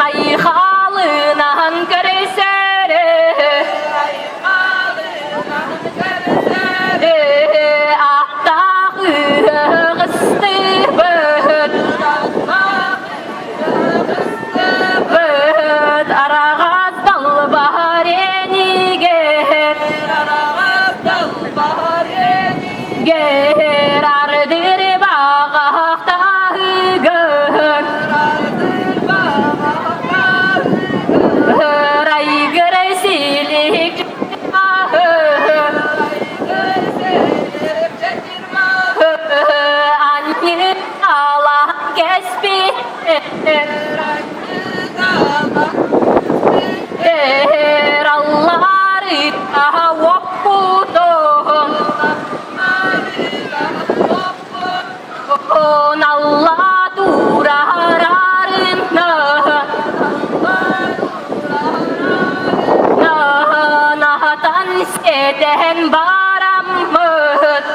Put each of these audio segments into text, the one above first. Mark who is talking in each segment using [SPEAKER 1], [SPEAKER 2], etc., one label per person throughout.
[SPEAKER 1] Айхалынан көрсөрө Аттаах ыһыгыстыбыт Араҕас далбар энигэр Гэр ардыр баҕахтаһыгын Ырайгыр силик Анньы ала кэспит Эр аллары уоппутун Алла туурарарына Наһатан сиэтэн бараммыт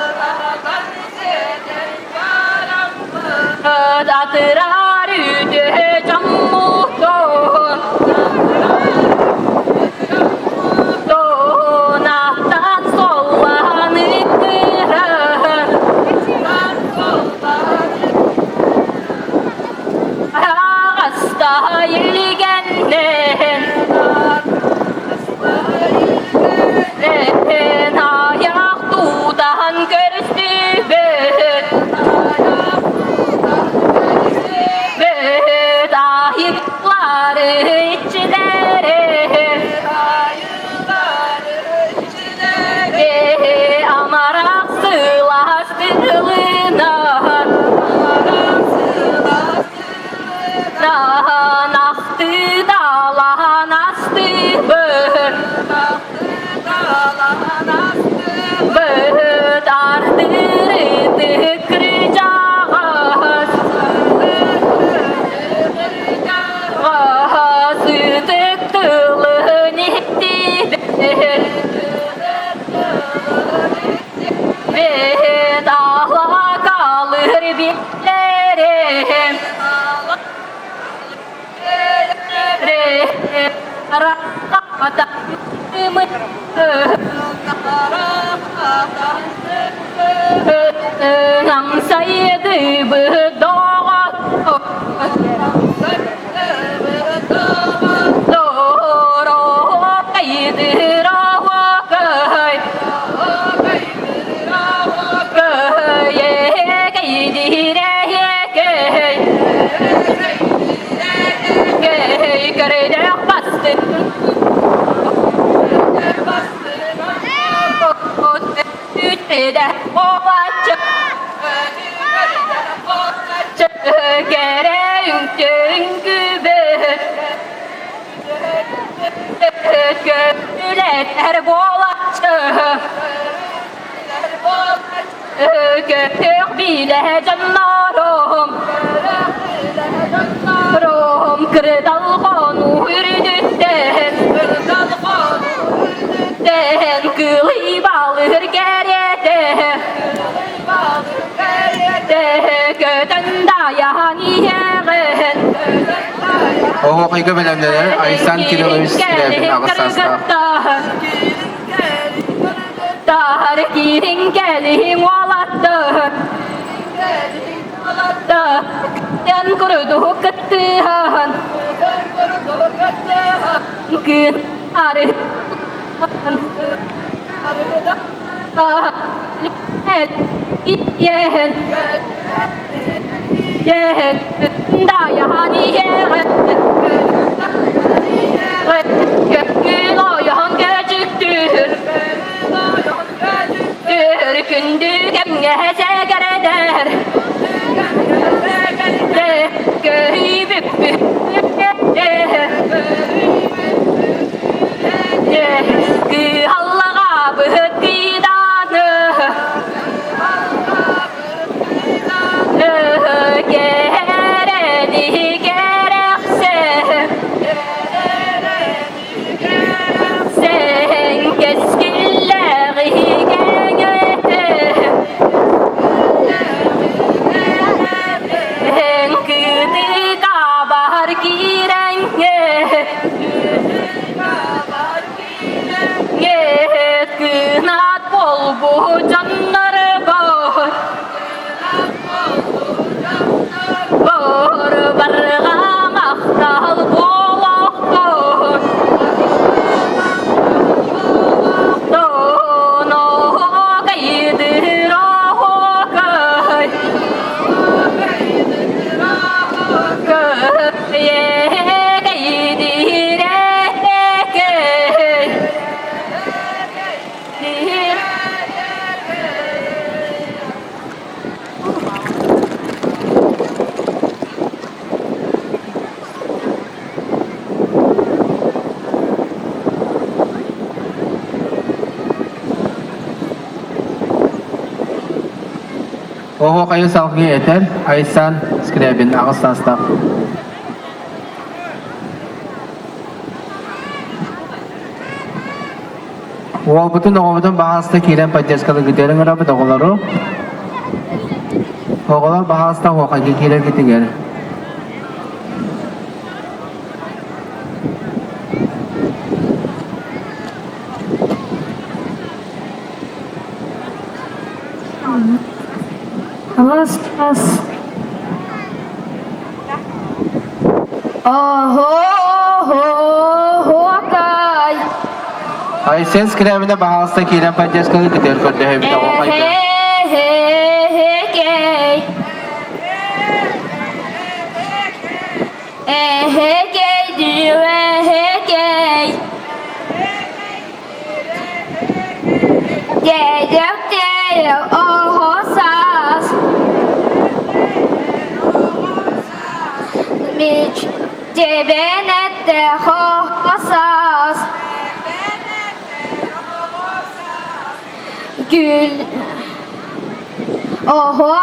[SPEAKER 1] Атырар үтүө дьоммутун Туонаттан соллан ыттыран Аҕаста илгэннэн Эн айах тутан көрүстүбүт Бөт айыклары иччилэри Амарах сылаас тылынан Ахтыдалаан астыбын Быт ардырыты кырдьаҕас Сытык тылын иһиттибит Бэт алакалыр биэлэрим Көрүдэх бастын Үтүдэ оҕаччы Кэрэ үҥкү-үҥкүбүт Көтүлэтэр буолаччы Көтөх билэ дьоннорум Ром кырдал хонуу үрдүттэн Тэн кылый балыр кэрэтэ Көтөн дайаһан иһэҕин
[SPEAKER 2] Оһуохайга бэлэмнэнэр Айсан Кириллович Скрябин аҕыс саастаах.
[SPEAKER 1] Тахар киирин кэлиһин уолаттар Тэн курдук кыттыһан Күн ары Иэһэн Иэһэн Дайахан иэҕэн Көккүн ойоһон көчүктүүр Күндү кэмҥэ сэгэрэдэр Көһүйбүппүт Кыһаллаҕабыт кыйдааны Кэрэни кэрэхсэ.
[SPEAKER 2] Оһуохайы салгыы этэр Айсан Скрябин аҕыс саастаах. Уолбутун, оҕобутун баһаалыста киирэн поддержкалыгытыгар ыҥырабыт оҕолору. Оҕолор баһаалыста оһуохайга киирэргитигэр.
[SPEAKER 3] Алас
[SPEAKER 1] Оһо-хо-хокай.
[SPEAKER 2] Айсен Скрябина баһаалыста киирэн поддержкалыы кытыар көрдөһөбүт оҕохойго.
[SPEAKER 1] Эһэ-хэ-кэй. Эһэ-кэй, эһэ-кэй. Дьэдьэк-дьэйэ оһо саас. Мич дьэбэнэтте хоһо саас. Гүл оһо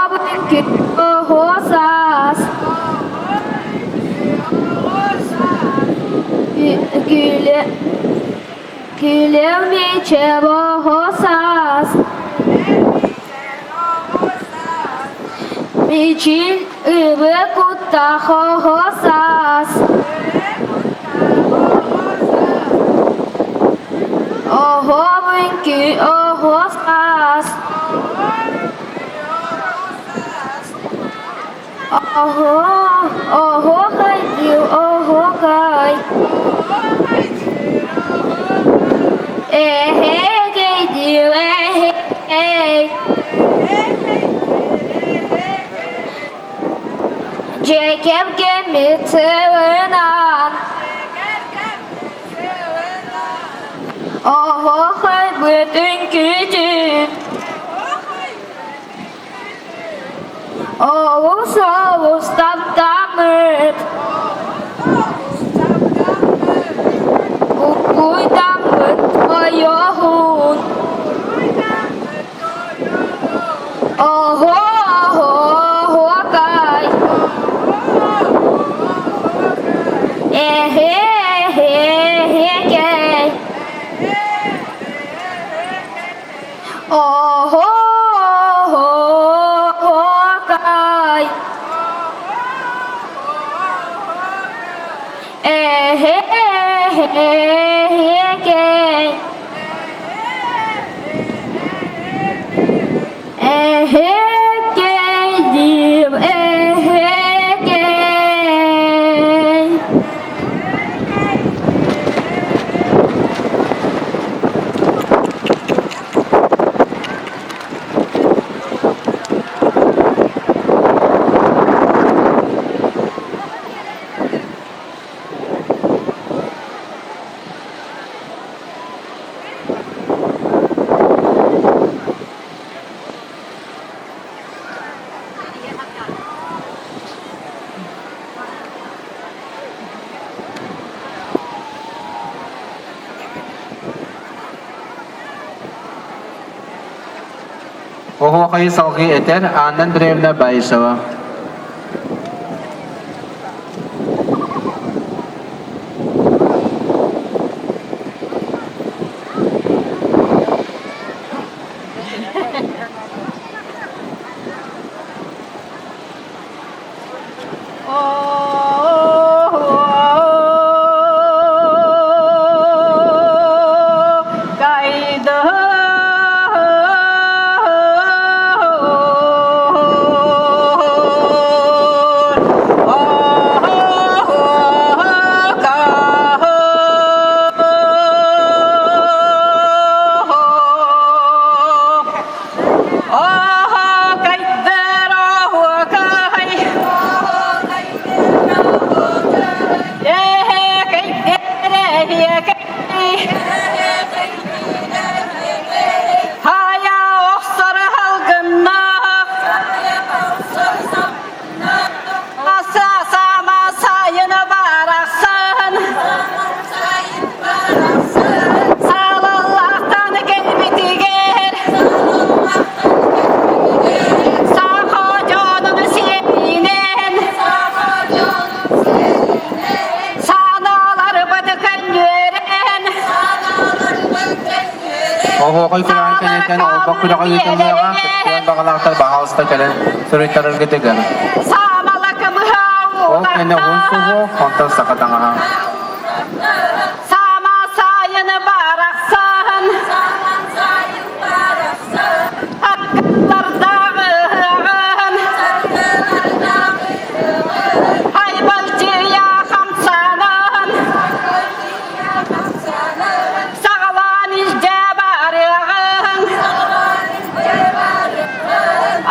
[SPEAKER 1] күн оһо саас. Гүлэ Күлүм ничего саас Мичил ыбы кутта хоһо саас Оһо мүнкү оһо саас Оһо оһо хайдыы оһо-кай Эһэгэйдиу эһэй Дьэкэм кэммит сылынан Оһохойбут үҥкүүтүн Олус олус таптаммыт, Угуйдаммыт ойоһун, Оһо-оһо-оһуокай, Эһэ-эһэ-эһэкэй. Оһо-оһо-оһокай, Эһэ-эһэ-эһэкэй, Эһэкэй диим, эһэкэй.
[SPEAKER 2] Оһуохайы салгыы этэр Анна Андреевна Баишева. Оһуохай күрэҕин кэнниттэн олбох күрэҕэ ыытыллыаҕа. Кыттыан баҕалаахтар баһаалыста кэлэн суруйтараргытыгар. Ол кэннэ уһун суһуох, онтон саха таҥаһа.
[SPEAKER 1] Саама сайыны барахсан Аргыттардааҕыһыаҕын Айбалдьыйа хамсанан Саҕалаан илдьэ барыаҕыҥ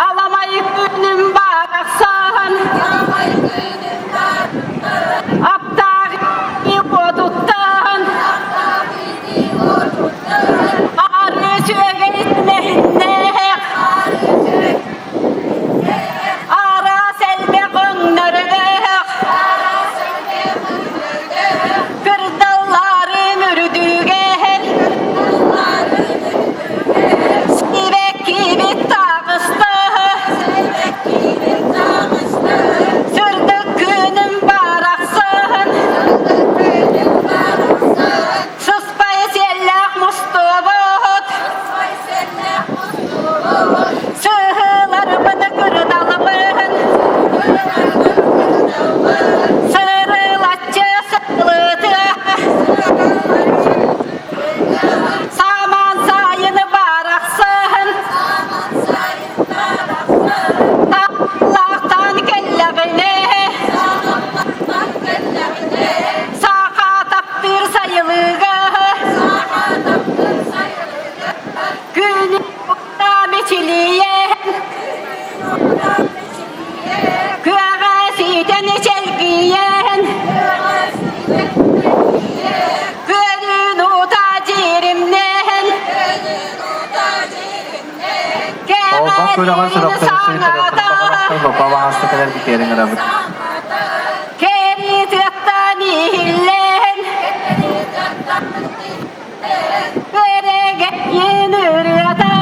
[SPEAKER 1] Аламай күнүм барахсан Аптаах уотуттан Ары сүөгэй мэһиннээх Араас элбэх өҥнөрдөөх Кырдалларын үрдүгэр Сибэккибит таҕыста Сырдык күнүм барахсан Сыспай сиэллээх мустубут Сыһыыларбын кырдалбын Сырылаччы сылытыа Саман сайын барахсан Тапталлаахтан кэллэҕинэ Саха таптыыр сайылыга Күнү мичилийэн Күөҕэ ситэн чэлгийэн Күөлүн ута дьиримнээн
[SPEAKER 2] Олбох күрэҕин суруктары суруйтарыахтарын боппа кэлэр бүтээрин ырабыт.
[SPEAKER 1] Кэри тыаттан иһиллэн Кэрэгэйин ырыата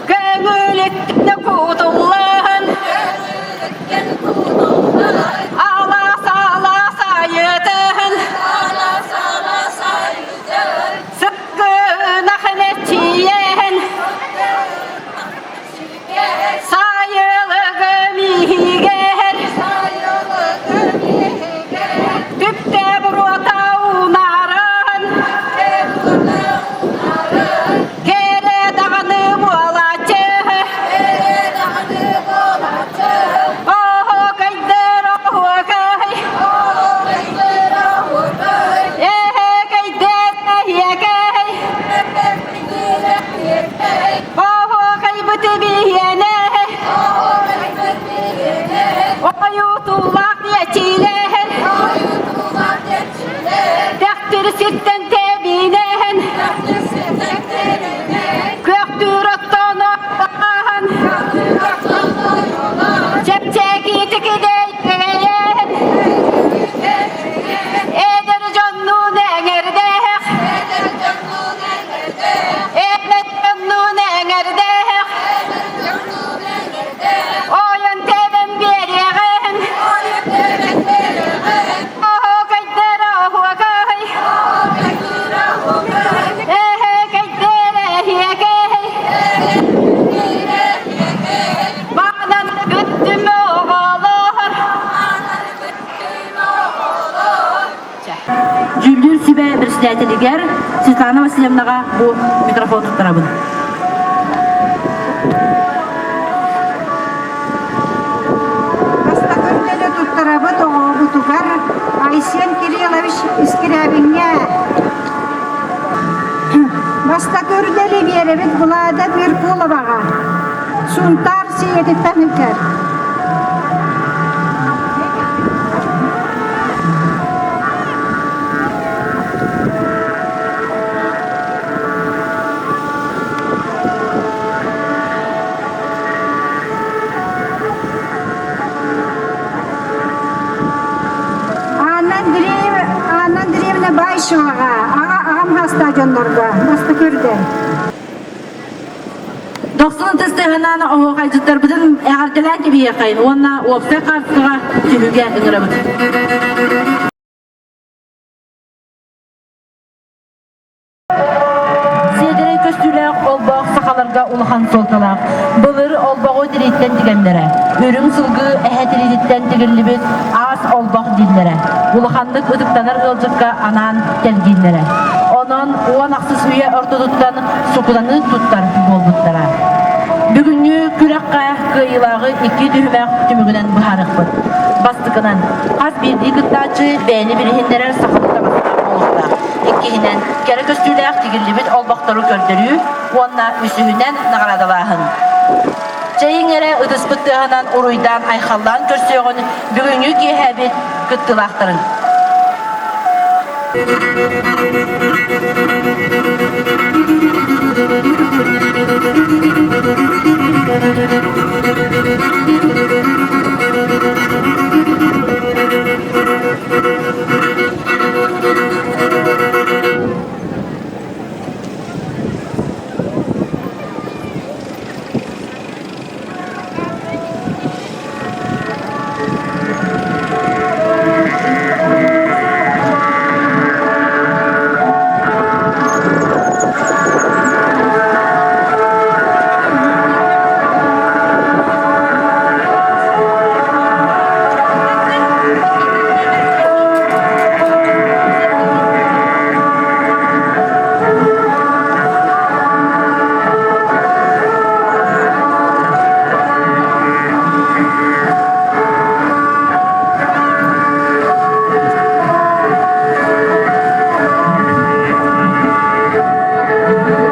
[SPEAKER 1] Көҥүлүттэн кутуллан Алаас алаас айытын Сыккынах мэччийэн Сайылыгым иһигэр Түптэ буруота унааран Кэрэ даҕаны буолааччы Оһуокайдыр оһуокай Эһэкэйдэр эһиэкэй Оһуокайбыт биһиэнэ Ойутуулаах диэчилэһэн Тэхтир сиртэн тэбинэн Күөхтүүр оттон оттоон Чэпчэкитик идэйэн Эдэр дьоннуун эҥэрдээх Эдэр дьоннуун эҥэрдээх Ойон тэбэн биэриэҕин Оһуокайдыр оһуокай Эһэкэйдэр эһиэкэй Манан бүттүм оҕолор
[SPEAKER 3] Дьүүллүүр сүбэ председателигэр Светлана Васильевнаҕа бу микрофон туттарабын.
[SPEAKER 4] Бастакы үлэни туттарабыт оҕобутугар Айсен Кириллович Искирябиҥҥэ. Бастакы үрдэли биэрэбит Влада Меркуловаҕа. Сунтаар сиэтиттэн ыытар. Анна Андреева, Анна Андреевна Байшеваҕа, аҕа аҕам хаста дьоннорго бастакы үрдэл.
[SPEAKER 3] Дохсун ытыс тыаһынан оһуохайдьыттарбытын эҕэрдэлээн кэбиһиэххэйин уонна уопсай хаартыскаҕа түһүүгэ ыҥырабыт. сахаларга улахан суолталаах. Былыр олбоҕу тирииттэн тигэннэрэ. Үрүҥ сылгы эһэ тириититтэн тигиллибит аас олбох дииллэрэ. Улаханнык ытыктанар ыалдьыкка анаан тэлгииллэрэ. Онон уон ахсыс үйэ ортотуттан сукунаны туттар буолбуттара. Бүгүҥҥү күрэххэ кыайыылааҕы икки түһүмэх түмүгүнэн быһаарыахпыт. Бастакынан, хас биирдии кыттааччы бэйэни билиһиннэрэр сахалыы таҥастаах буолуохтаах. Иккиһинэн, кэрэ көстүүлээх тигиллибит олбохтору көрдөрүү уонна үсүһүнэн наҕараадалааһын. Чэйиҥ эрэ ытыспыт тыаһынан уруйдаан-айхаллаан көрсүөҕүн бүгүҥҥү киэһэбит кыттыылаахтарын.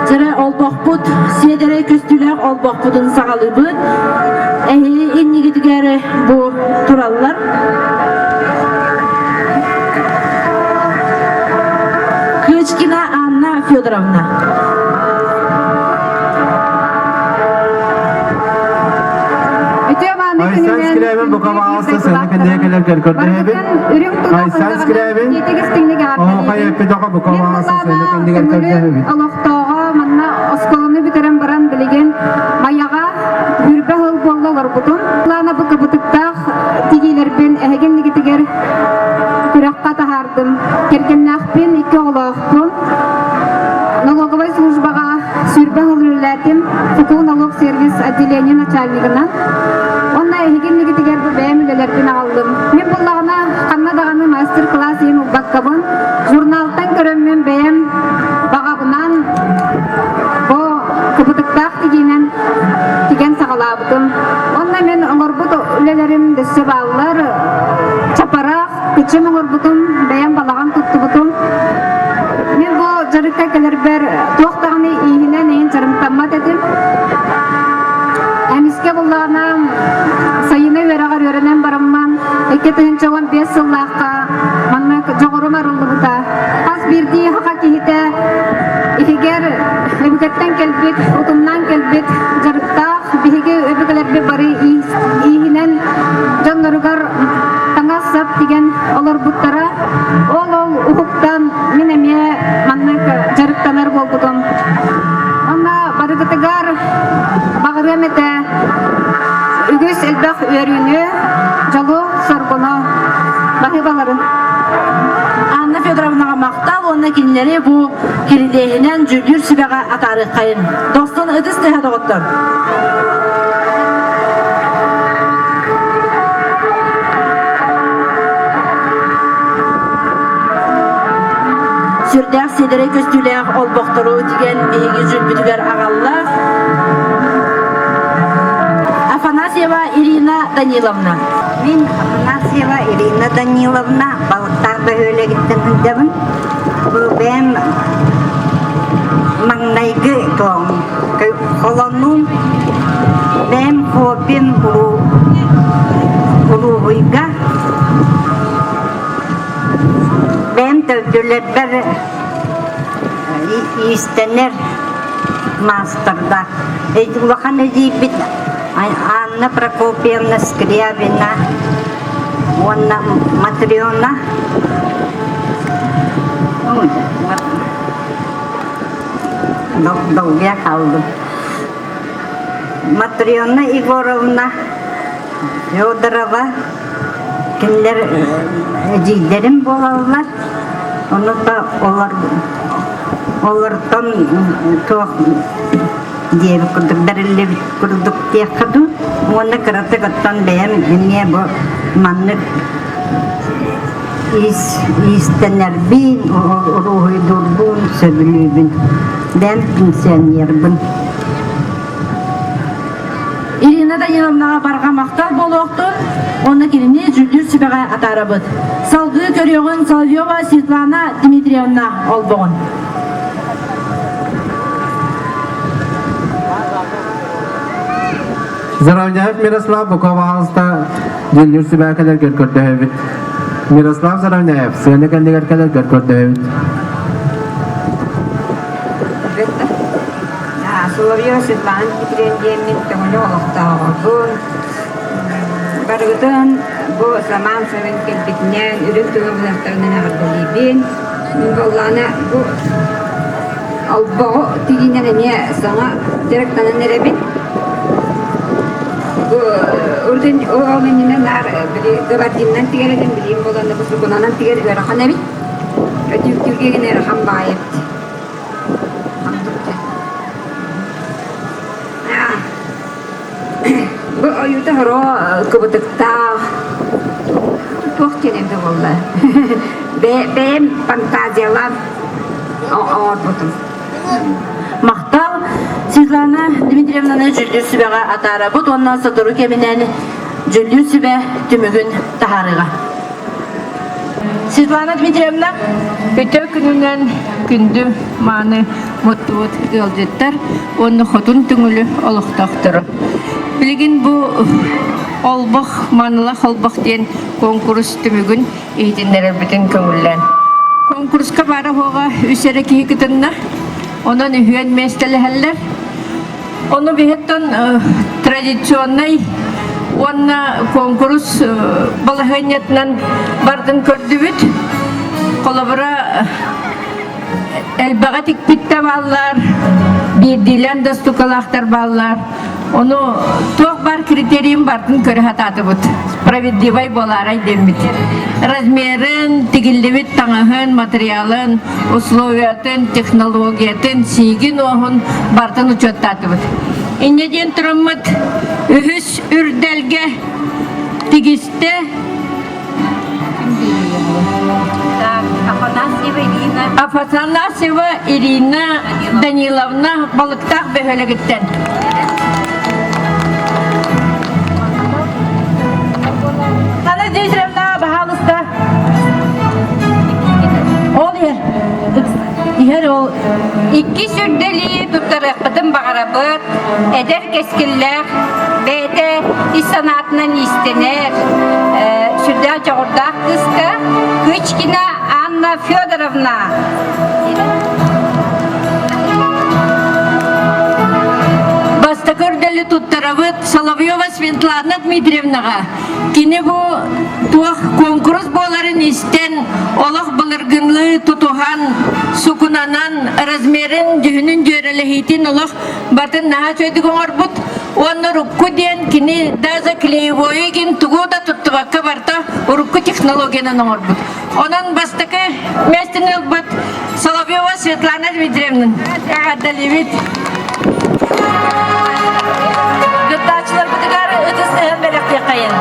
[SPEAKER 3] Дьэрэ олбохпут сиэдэрэй көстүүлээх олбохпутун саҕалыыбыт. Эһиги иннигитигэр бу тураллар. Кычкина Анна Федоровна.
[SPEAKER 2] Айсан Скрябин бука баҕаласта сыана кэннигэ кэлэргэр көрдөһөбүн. Айсан Скрябин оһуохай эппит бука баҕаласта сыана кэннигэр көрдөһөбүн.
[SPEAKER 4] Олохтооҕо манна оскуоланы бүтэрэн баран билигин Майаҕа хүрбэ сыл буолла олорбутум. Лана бу кыбытыктаах тигиилэрбин эһиги иннигитигэр күрэххэ таһаардым. Кэргэннээхпин, икки оҕолоохпун. Налоговай службаҕа сүүрбэ сыл үлэлээтим. ФКУ налог сервис отделение начальнигынан. Онно эһиги иннигитигэр бу бэйэм үлэлэрбин аҕаллым. Мин буллаҕына ханна даҕаны мастер-класс иһин ылбаккабын, журналтан көрөммүн бэйэм баҕабынан бу кыбытыктаах тигиинэн тигэн саҕалаабытым. Онно мин оҥорбут үлэлэрим дөссө бааллар. Чапараах, кычым оҥорбутум, бэйэм балаҕан туттубутум. Мин бу дьарыкка кэлэрбэр туох даҕаны ииһинэн иһин дьарыктаммат этим. Эмискэ буллаҕына сайыны үөрэҕэр үөрэнэн барамман 2015 сыллаахха маннык дьоҕурум арыллыбыта. Хас биирдии саха киһитэ иһигэр өбүгэттэн кэлбит, утумнаан кэлбит дьарыктаах биһиги өбүгэлэрбит бары ииһинэн дьонноругар таҥас-сап тигэн олорбуттара. Ол-ол уһуктан мин эмиэ маннык дьарыктанар буолбутум. Онно барыгытыгар баҕарыам этэ үгүс элбэх үөрүүнү, дьолу-соргуну, баһыыбаларын.
[SPEAKER 3] Анна Федоровнаҕа махтал уонна кинилэри бу кирилиэһинэн дьүүллүүр сүбэҕэ атаарыаххайын. Дохсун ытыс тыаһа доҕоттор. Сүрдээх сиэдэрэй көстүүлээх олбохтору тигэн биһиги дьүүлбүтүгэр аҕалла. Афанасьева Ирина Даниловна.
[SPEAKER 5] Мин Афанасьева Ирина Даниловна Балыктаах бөһүөлэгиттэн сылдьабын. Бу бэйэм маҥнайгы тоом холонуум бэйэм хоббим уруһуйга бэйэм төрдүлэрбэр иистэнэр маастардаах улахан эдьиийбит Анна Прокопьевна Скрябина уонна Матрена долгуйа хааллым. Матрена Егоровна Федорова кинилэр эдьиийдэрим буолаллар. Ону да олор олортон туох диэбит курдук бэриллибит курдук диэххэ дуу. Уонна кыратык оттон бэйэм эмиэ бу маннык иис иистэнэрбин, уруһуйдуурбун сөбүлүүбүн. Бэйэм пенсионербын.
[SPEAKER 3] Ирина Даниловнаҕа барҕа махтал буолуохтун уонна кинини дьүүллүүр сүбэҕэ атаарабыт. Салгыы көрүөҕүн Соловьева Светлана Дмитриевна олбоҕун.
[SPEAKER 2] Заровняев Мирослав Буковаалыста дьүүллүүр сүбэҕэ кэлэргэр көрдөһөбүт. Мирослав Заровняев сыана кэннигэр кэлэргэр көрдөһөбүт.
[SPEAKER 6] Соловьева Светлана Дмитриевна диэммин көҥүлү олохтооҕобун. Барыгытын бу самаан сайын кэлбитинэн, үрүҥ тыла быһахтарынан эҕэрдэлиибин. Мин буоллаҕына бу олбоҕу тигиинэн эмиэ саҥа дьарыктанан эрэбин. Бу урут ол иннинэ наар били габардинынан тигэр этим, билиим буолан бу сукунанан тигэр ыарахан эбит. Өтүүктүүргэ гына ыарахан баай эбит. Бу ойуута хоро кыбытыктаах туох диэн эбитэ буолла бэйэм фантазиялаан оҥорбутум.
[SPEAKER 3] Махтал Светлана Дмитриевнаны дьүүллүүр сүбэҕэ атаарабыт уонна сотору кэминэн дьүүллүүр сүбэ түмүгүн таһаарыаҕа.
[SPEAKER 7] Светлана Дмитриевна, үтүө күнүнэн күндү мааны муттубут ыалдьыттар уонна хотун түҥүлү олохтоохторо. Билигин бу олбох, маанылах олбох диэн куонкурус түмүгүн иһитиннэрэрбитин көҥүллээн. Куонкуруска баара-суоҕа үс эрэ киһи кытынна. Онон үһүөн миэстэлэһэллэр. Ону биһиттэн традиционнай уонна куонкурус балаһыанньатынан бардын көрдүбүт. Холобура, элбэҕи тикпиттэ бааллар, биирдиилээн да стукалаахтар бааллар. Ону туох баар критерийин бартын көрө сатаатыбыт. Справедливай буолаарай диэммит. Размерын, тигиллибит таҥаһын, материалын, условиятын, технологиятын, сиигин-уоһун барытын учуоттаатыбыт. Инньэ диэн тураммыт үһүс үрдэлгэ тигистэ
[SPEAKER 1] Афанасьева Ирина.
[SPEAKER 7] Афанасьева Ирина Даниловна Балыктаах бөһүөлэгиттэн.
[SPEAKER 3] Анна Дмитриевна, баһаалыста. Ол иһэр. Иһэр ол.
[SPEAKER 1] Иккис үрдэли туттарыахпытын баҕарабыт. Эдэр кэскиллээх, бэйэтэ ис санаатынан иистэнэр, сүрдээх дьоҕурдаах кыыска Кычкина Анна Федоровна.
[SPEAKER 7] Бастакы үрдэли туттарабыт Соловьева Светлана Дмитриевнаҕа. Кини бу туох куонкурус буоларын истэн, олох былыргынлыы тутуһан, сукунанан, размерин, дьүһүнүн дьүөрэлэһиитин олох батын наһаа үчүгэйдик оҥорбут. Уонна урукку диэн кини даже клеевойу игин тугу да туттубакка барта урукку технологиянан оҥорбут. Онон бастакы миэстэни ылбыт Соловьева Светлана Дмитриевна. Эҕэрдэлиибит!
[SPEAKER 3] Кыттааччыларбытыгар ытыс тыаһын бэлэхтиэххэйин.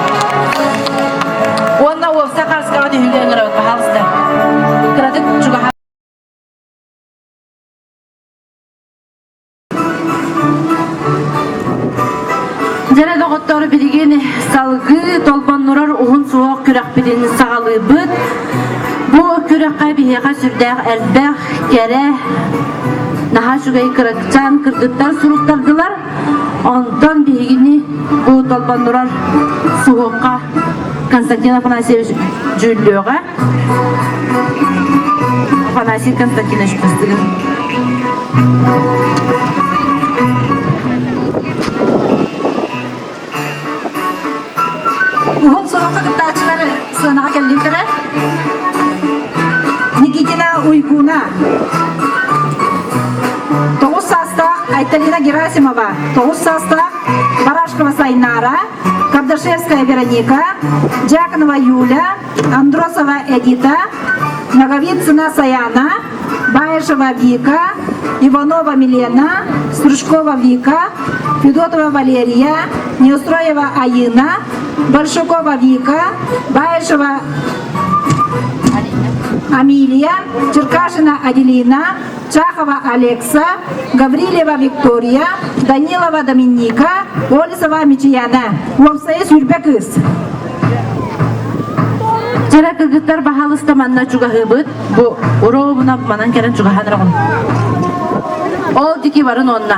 [SPEAKER 3] Уонна уопсай харыскаҕа түһүүгэ ыҥырабыт, пожалуйста. Кыратык чугаһа. Дьэрэ доҕоттор билигин салгыы толбоннурар уһун суһуох күрэхпитин саҕалыыбыт. Бу күрэххэ биһиэхэ сүрдээх элбэх, кэрэ, наһаа үчүгэй кырачаан кыргыттар суруктардылар. Онтон биһигини бу толбоннурар суһуохха Константин Афанасьевич дьүүллүөҕэ. Афанасий Константинович Костылев.
[SPEAKER 8] Уһун суһуохха кыттааччылар сыанаҕа кэллиттэрэ. Никитина Уйгуна, 9 саастаах Айталина Герасимова, 9 саастаах Барашкова Сайнара, Кардашевская Вероника, Дьяконова Юля, Андросова Эдита, Ноговицына Саяна, Баишева Вика, Иванова Милена, Стручкова Вика, Федотова Валерия, Неустроева Айына, Большакова Вика, Баишева Амилия, Черкашина Аделина, Чахова Алекса, Гаврильева Виктория, Данилова Доминика, Олесова Мичияна. Уопсайы сүрбэ кыыс.
[SPEAKER 3] Чара кыргыттар баһаалыста манна чугаһыыбыт. Бу урообуна манан кэлэн чугаһан эрэ Ол дики барын онна.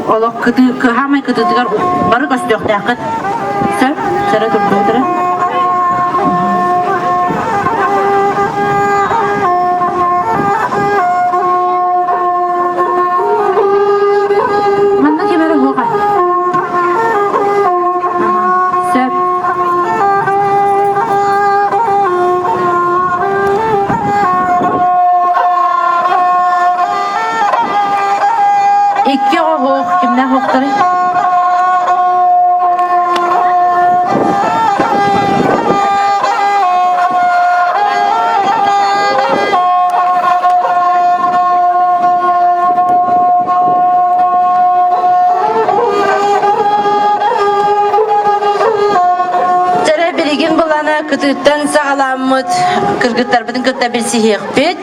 [SPEAKER 3] Олох кыты кыһаамай кытытыгар бары көстүөхтээххит. Сөп, сэрэ турдуутара. Манна ким эрэ уоҕа. Сөп. Икки оҕо кимнээх оҕохторуй? Дьэрэ билигин былана кытыыттан саҕаламмыт кыргыттарбытын кытта билсиһиэхпит.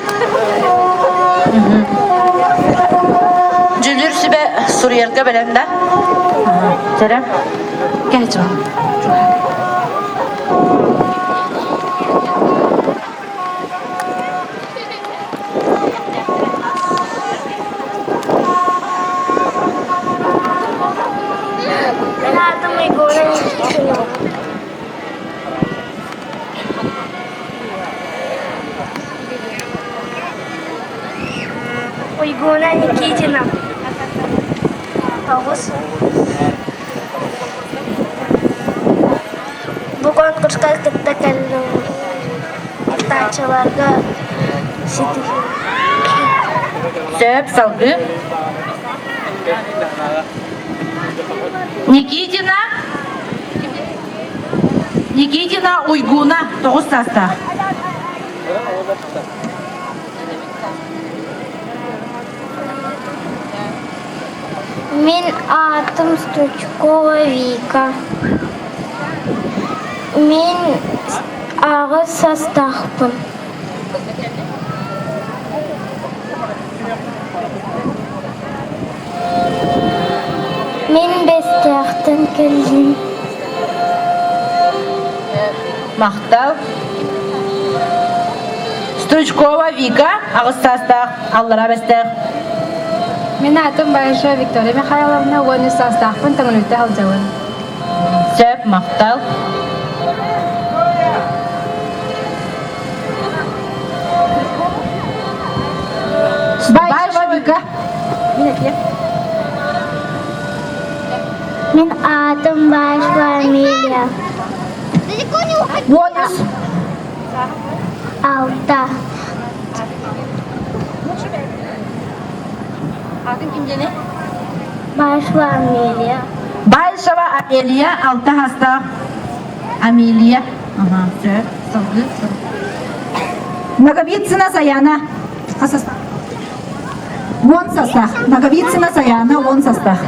[SPEAKER 3] Дьүлүр сүбэ суруйарга бэлэм да? Дьэрэ, кэчо.
[SPEAKER 9] Мен атым Егора Никитина. Уйгуна Никитина. Тоҕус. Бу конкурска кытта кэллим. Кыттааччыларга ситиһии.
[SPEAKER 3] Сөп, салгыы. Никитина Никитина Уйгуна тоҕус саастаах.
[SPEAKER 9] Мин аатым Стручкова Вика. Мин аҕыс саастаахпын. Мин Бэстээхтэн кэллим.
[SPEAKER 3] Махтал. Стручкова Вика, аҕыс саастаах, аллараа Бэстээх.
[SPEAKER 4] Мин аатым Баиша Виктория Михайловна, 13 саастаахпын, Төҥүлүттэ сылдьабын.
[SPEAKER 3] Сөп, махтал.
[SPEAKER 8] Баишева Вика.
[SPEAKER 9] Мин аатым Баишева Амелия.
[SPEAKER 8] Бонус.
[SPEAKER 9] Алта.
[SPEAKER 1] Атын ким диэни?
[SPEAKER 9] Баишева Амелия.
[SPEAKER 3] Баишева Амелия, алта саастаах Амелия. Ага, сөп, салгыы.
[SPEAKER 8] Ноговицына Саяна. Уон састаах. Ноговицына Саяна уон састаах.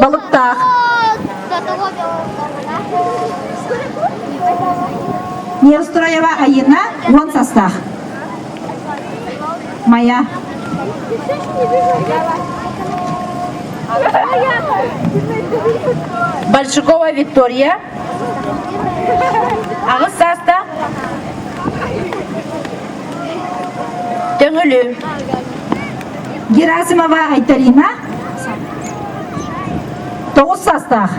[SPEAKER 8] Балыктаах. Неустроева Айына уон састаах. Моя.
[SPEAKER 3] Большакова Виктория. Аҕыс саастаах. Төҥүлү.
[SPEAKER 8] Герасимова Айталина. Тоҕус саастаах.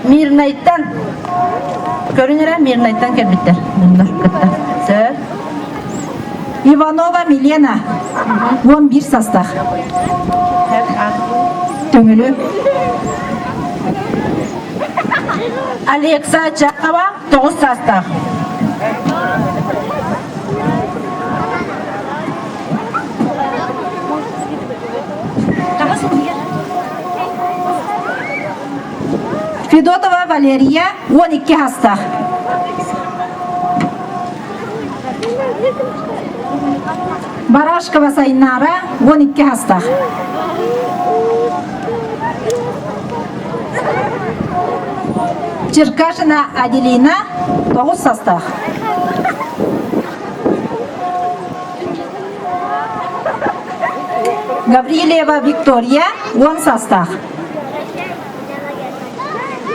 [SPEAKER 3] Мирнайтан. Көрүн эрэ, Мирнайтан кэлбиттэр. Муннар кытта. Сөр.
[SPEAKER 8] Иванова Милена. 11 састаах. Төҥүлү.
[SPEAKER 3] Алекса Чахова 9 саастаах.
[SPEAKER 8] Федотова Валерия 12 саастаах. Барашкова Сайнара 12 састаах. Черкашина Аделина 9 састаах. Гаврильева Виктория 10 састаах.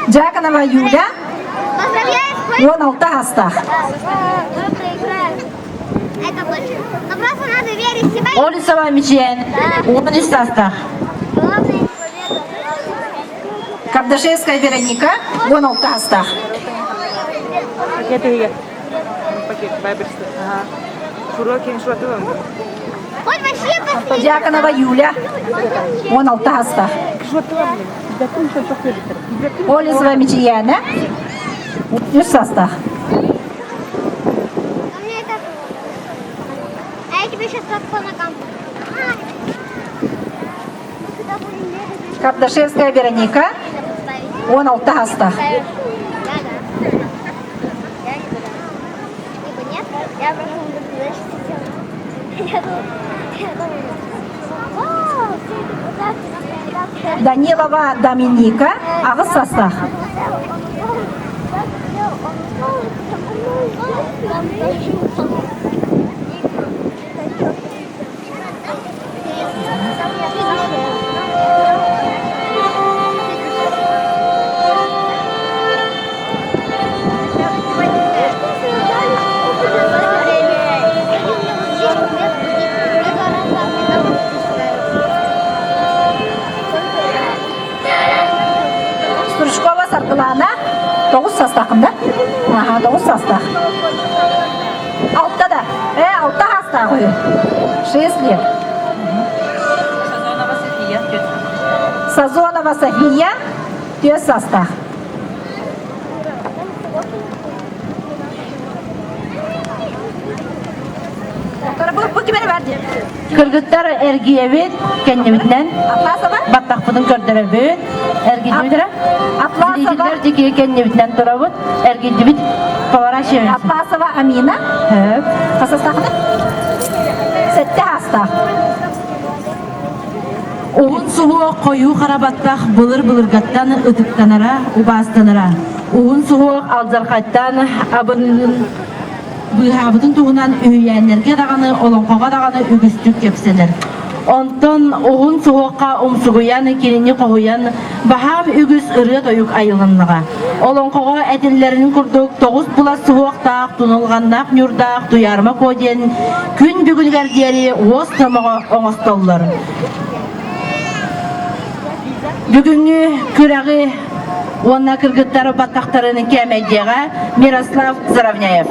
[SPEAKER 8] Дьяконова Юля 16 састаах.
[SPEAKER 3] Олесова Мичиэн 13 састаах.
[SPEAKER 8] Кардашевская Вероника 16 састаах. Дьяконова Юля 16 састаах. Олесова Мичияна 3 састаах. Кардашевская Вероника 16 састаах. Данилова Доминика аҕыс састаах. Стручкова Саргылана тоҕус састааххын да? Аха, тоҕус састаах. Алта да? Э, алта састаах үһү. Шесть лет.
[SPEAKER 3] Сазонова София.
[SPEAKER 8] Сазонова София түөрт састаах.
[SPEAKER 3] Кыргыттар эргийэбит, кэннибитинэн баттахпытын көрдөрөбүт, эргийдибит эрэ. Зрителлэр дикие кэннибитинэн турабыт, эргийдибит, поворачиваемся.
[SPEAKER 8] Атласова Амина. Хасастахны? Сэтте хастах.
[SPEAKER 3] Уһун суһуох хойуу хара баттах былыр-былыргаттан ытыктанара, убаастанара. Уһун суһуох алдьархайтан абыныгын быыһаабытын туһунан үһүйээннэргэ даҕаны, олоҥхоҕо даҕаны үгүстүк кэпсэнэр. Онтон уһун суһуохха умсугуйан, кинини хоһуйан, баһаам үгүс ырыа-тойук айылыннаҕа. Олоҥхоҕо этиллэрин курдук тоҕус булас суһуохтаах, тунулҕаннаах ньурдаах Туйаарыма Куо диэн күн бүгүнүгэр диэри уос номоҕо оҥостоллор. Бүгүҥҥү күрэҕи уонна кыргыттар баттахтарын кээмэйдиэҕэ Мирослав Заровняев.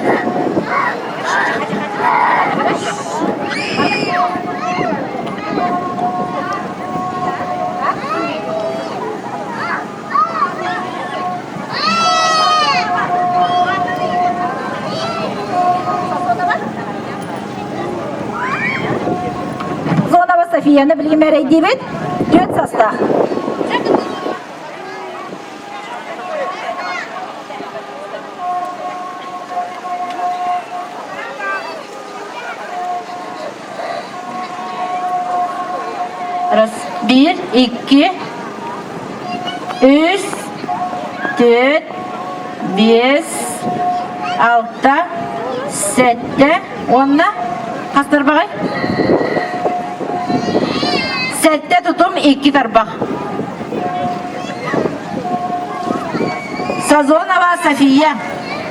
[SPEAKER 8] Зонова Софияны билигин мэрэйдиибит. Түөрт састаах.
[SPEAKER 3] Раз, биир, икки, үс, түөрт, биэс, алта, сэттэ уонна хас тарбаҕай? Сэттэ тутум, икки тарбах. Сазонова София,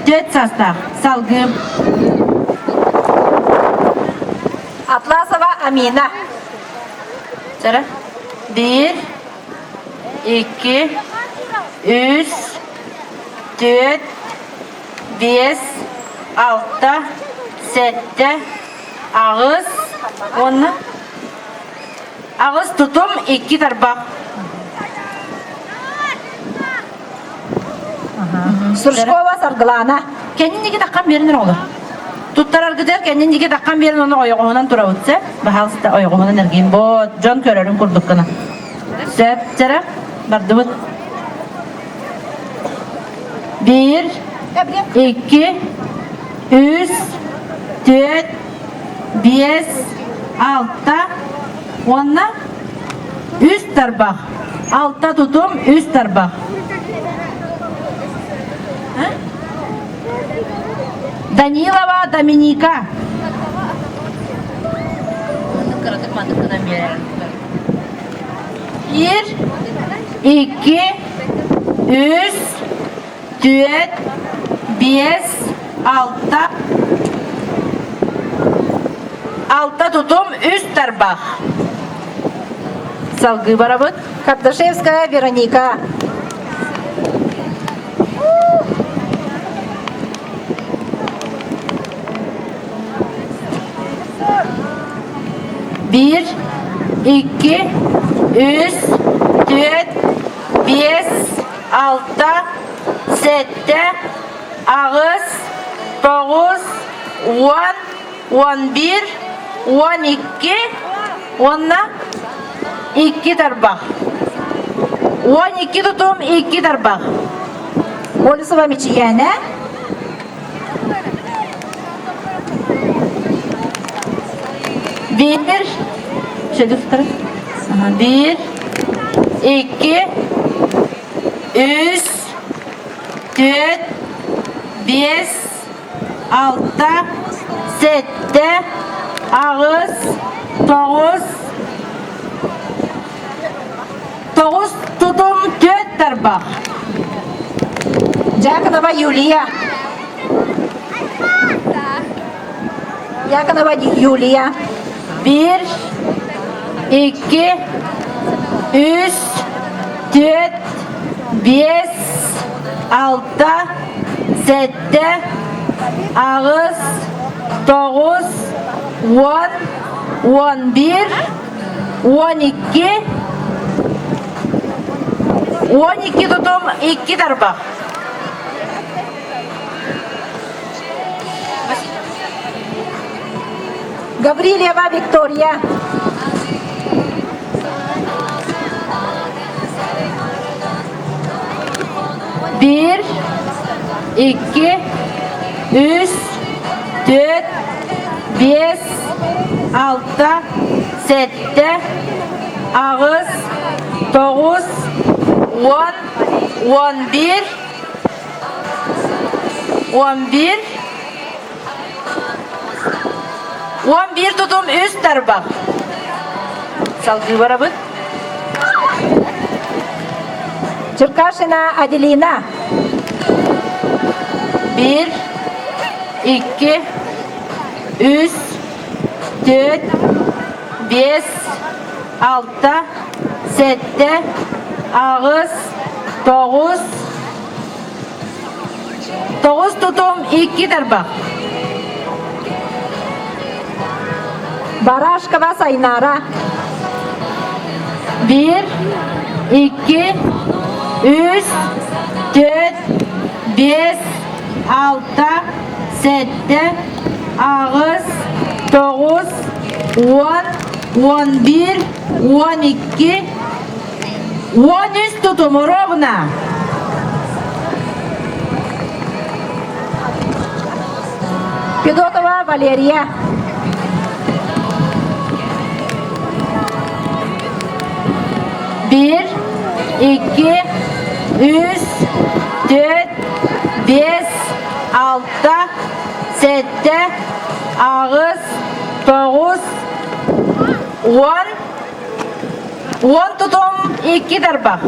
[SPEAKER 3] түөрт састаах, салгыы.
[SPEAKER 8] Атласова Амина.
[SPEAKER 3] Сара. Биир, икки, үс, түөрт, биэс, алта, сэттэ, аҕыс уонна аҕыс тутум, икки тарбах.
[SPEAKER 8] Стручкова Саргылана.
[SPEAKER 3] Кэннин диэки таххан биэрин оҕолор. Туттараргытыгар кэннин диэки таххан биэрин уонна ойоҕоһунан турабыт сөп. Баһаалыста ойоҕоһунан эргийин. Бо дьон көрөрүн курдук гына. Сөп, чара, бардыбыт. Биир, икки, үс, түөрт, биэс, Алта уонна үс тарбах. Алта тутум, үс тарбах. Данилова Доминика. Биир, икки, үс, түөрт, биэс, алта. Алта тутум, үс тарбах. Салгыы барабыт.
[SPEAKER 8] Кардашевская Вероника.
[SPEAKER 3] Биир, икки, үс, түөрт, биэс, алта, сэттэ, аҕыс, тоҕус, уон, 11, 12 уонна икки тарбах. 12 тутум, икки тарбах.
[SPEAKER 8] Колесова Мичийээнэ.
[SPEAKER 3] Биир, биир, икки, үс, түөрт, биэс, алта, сэттэ, аҕыс, тоҕус, тоҕус тутум түөрт тарбах.
[SPEAKER 8] Дьяконова Юлия. Дьяконова Юлия.
[SPEAKER 3] Биир, икки, үс, түөрт, биэс, алта, сэттэ, аҕыс, тоҕус, уон, уон биир, уон икки, уон икки тутум, икки тарбах.
[SPEAKER 8] Гаврильева Виктория.
[SPEAKER 3] Биир, икки, үс, түөрт, биэс, алта, сэттэ, аҕыс, тоҕус, уон, уон биир, уон биир, уон биир тутум үс тарбах. Салгыы барабыт.
[SPEAKER 8] Черкашина Аделина.
[SPEAKER 3] Биир, икки, үс, түөрт, биэс, алта, сэттэ, аҕыс, тоҕус, тоҕус тутум икки тарбах.
[SPEAKER 8] Барашкова Сайнара.
[SPEAKER 3] Биир, икки, үс, түөрт, биэс, алта, сэттэ, аҕыс, тоҕус, уон, уон биир, уон икки, уон үс тутум ровно.
[SPEAKER 8] Федотова Валерия.
[SPEAKER 3] Биир, икки, үс, түөрт, биэс, алта, сэттэ, аҕыс, тоҕус, уон, уон тутум икки тарбах.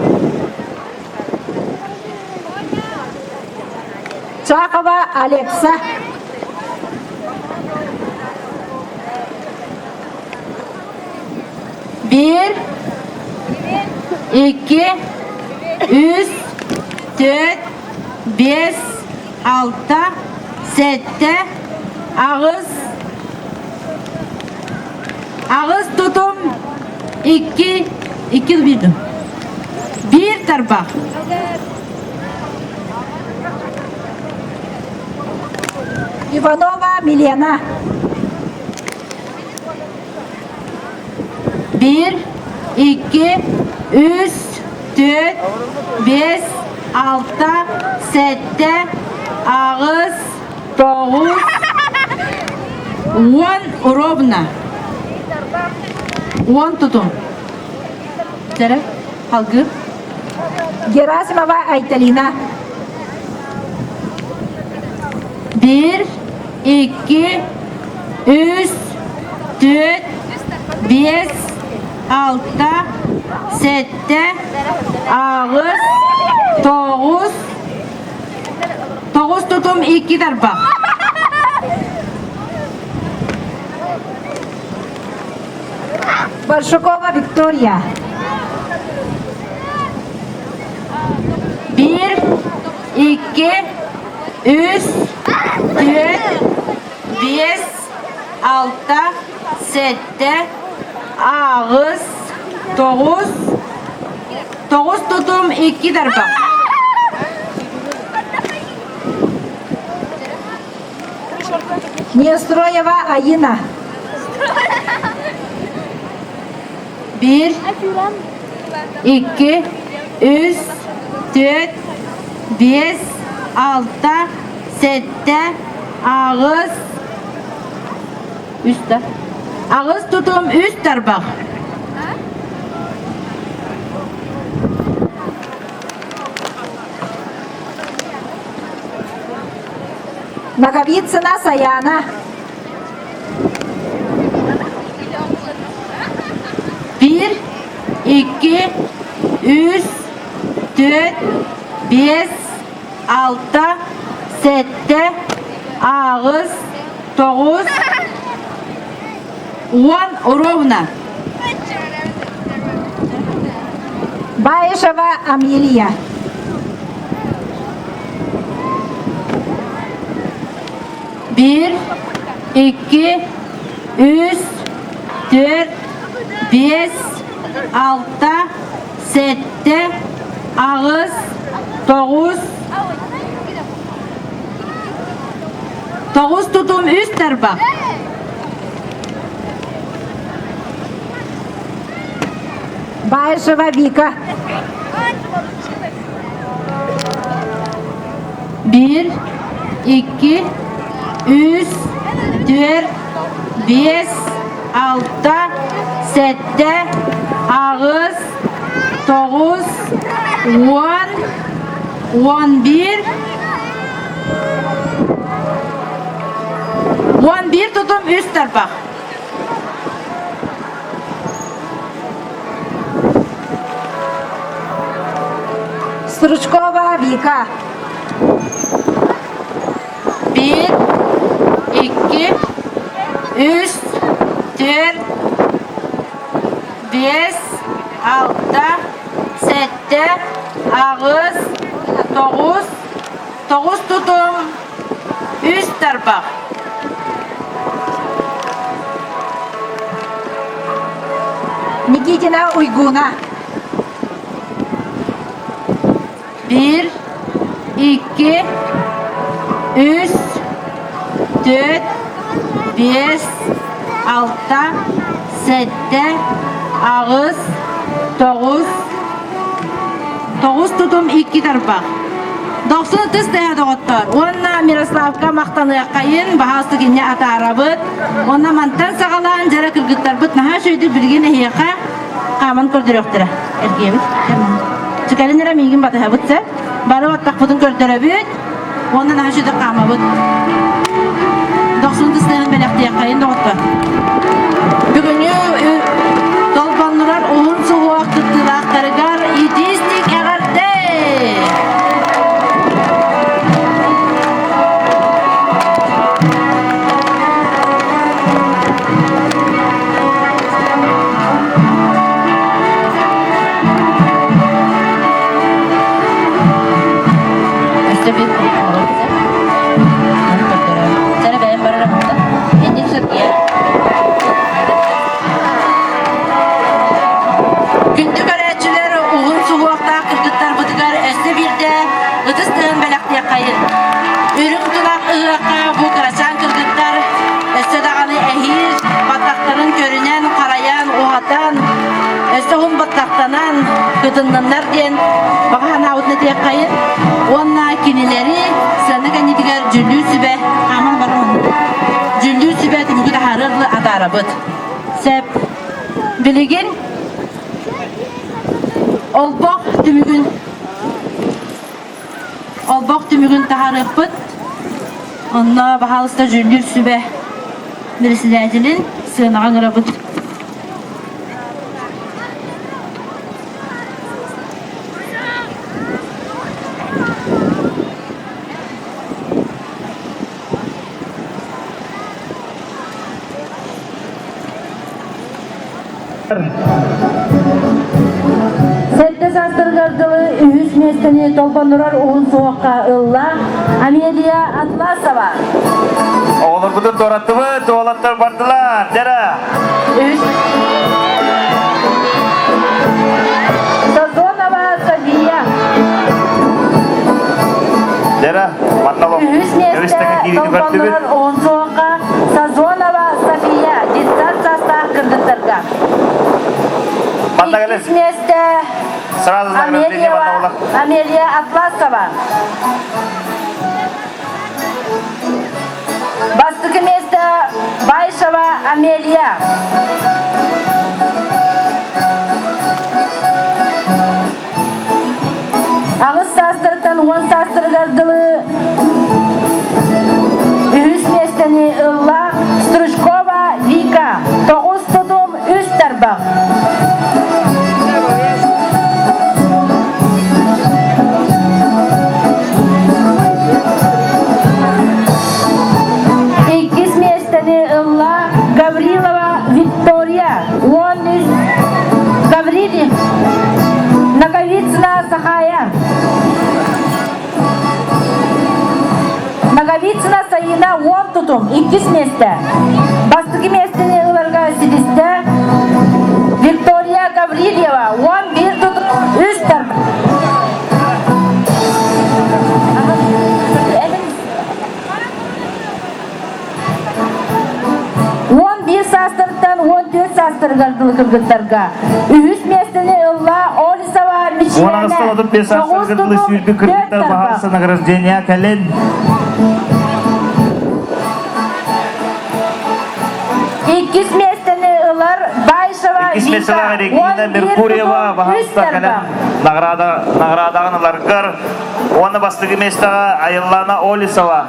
[SPEAKER 8] Чахова Алекса.
[SPEAKER 3] Биир, икки, үс, түөрт, биэс, алта, сэттэ, аҕыс, аҕыс тутум, икки, икки биир, биир тарбах.
[SPEAKER 8] Иванова Милена.
[SPEAKER 3] Биир, икки, үс, түөрт, биэс, алта, сэттэ, аҕыс, тоҕус, уон ровно. Уон тутум. Дэрэ, алгыр.
[SPEAKER 8] Герасимова Айталина.
[SPEAKER 7] Биир, икки, үс, түөрт, биэс, алта, сэттэ, аҕыс, тоҕус, тоҕус тутум икки тарбах.
[SPEAKER 8] Баршукова Виктория.
[SPEAKER 7] Биир, икки, үс, түөрт, биэс, алта, сэттэ, аҕыс, тоҕус, тоҕус тутум икки тарбах.
[SPEAKER 8] Неустроева Айына.
[SPEAKER 7] Биир, икки, үс, түөрт, биэс, алта, сэттэ, аҕыс, үс да. Аҕыс тутум үс тарбах.
[SPEAKER 8] Ноговицына Саяна.
[SPEAKER 7] Биир, икки, үс, түөрт, биэс, алта, сэттэ, аҕыс, тоҕус, уон ровно.
[SPEAKER 8] Баишева Амелия.
[SPEAKER 7] Биир, икки, үс, түөрт, биэс, алта, сэттэ, аҕыс, тоҕус, тоҕус тутум үс тарбах.
[SPEAKER 8] Баишева Вика.
[SPEAKER 7] Биир, икки, үс, түөрт, биэс, алта, сэттэ, аҕыс, тоҕус, уон, уон биир, уон биир тутум үс тарбах.
[SPEAKER 8] Стручкова Вика.
[SPEAKER 7] Биир, икки, үс, түөрт, биэс, алта, сэттэ, аҕыс, тоҕус, тоҕус тутум, үс тарбах.
[SPEAKER 8] Никитина Уйгуна.
[SPEAKER 7] Биир, икки, үс, түөрт, биэс, алта, сэттэ, аҕыс, тоҕус, тоҕус тутум икки тарбах. Дохсун ытыс тэһэ доҕоттор. Уонна Мирославка махтаныаххайын, баһаалыста кинини атаарабыт. Уонна мантан саҕалаан дьара кыргыттарбыт наһаа үчүгэйдик билигин эһиэхэ хааман көрдөрүөхтэрэ. Эргиэбит. Чыкалин эрэ миигин батыһабыт сэ. Бары баттахпытын көрдөрөбүт. Уонна наһаа үчүгэйдик хаамабыт. Дохсун ытыс тыаһын бэлэхтиэххэйин доҕоттор. Бүгүҥҥү толбоннурар уһун суһуох кыттыылаахтарыгар итиистик эҕэрдэ! Өссө bir Сэрэ бэйэм барарым Инник сыргыйа. Күндү көрөөччүлэр уһун суһуохтаах кыргыттарбытыгар өссө биирдэ ытыс тыаһын бэлэхтиэххэйин. Үрүҥ тунах ыһыахха бу кырачаан кыргыттар өссө даҕаны эһиил баттахтарын көрүнэн, харайан, уһатан, өссө уһун баттахтанан кытынныннар диэн баҕа санаабытын этиэххэйин. Уонна кинилэри сыана кэннитигэр дьүллүүр сүбэ хааман баран дьүллүүр сүбэ түмүгү таһаарыар атаарабыт. Сөп.
[SPEAKER 3] Билигин олбох түмүгүн олбох түмүгүн таһаарыахпыт. Онно баһаалыста дьүүллүүр сүбэ председателин сыанаҕа ыҥырабыт. Сэттэ саастарыгар дылы үһүс миэстэни толбоннурар уһун суһуохха ылла Амелия Атласова.
[SPEAKER 10] Оҕолорбутун туораттыбыт, уолаттар бардылар. Дьара.
[SPEAKER 3] Үһүс Сазонова София.
[SPEAKER 10] Дьара, манна
[SPEAKER 3] Үһүс миэстэ толбоннурар уһун суһуохха Сазонова София детсад саастаах кыргыттарга. Иккис миэстэ Амелия, Амелия Атласова. Бастакы миэстэ Байшева Амелия. Аҕыс саастарыттан уон саастарыгар дылы үһүс миэстэни ылла Стручкова Вика. Тоҕус тутум, үс тарбах. Иккис миэстэни ылла Гаврилова Виктория. 13 Гаврилий Наговицына Сахая. Наговицына Саина уон тутум, иккис миэстэ. Бастакы миэстэни ыларга ситистэ Виктория Гаврильева, 11 тутум, үс тарбах. 11 саастарыттан 14 саастарыгар дылы кыргыттарга үһүс миэстэни ылла Олисова Мичиянэ.
[SPEAKER 10] 35 саастарыгар дылы сүүрбүт кыргыттар баһаарса награждение кэлин.
[SPEAKER 3] Иккис миэстэни ылар Байшева
[SPEAKER 10] Иккис миэстэлээх Регина Меркурьева баһаарса кэлин награда наградаҕын ыларгар Уонна бастакы миэстэҕэ Айыллаана Олисова.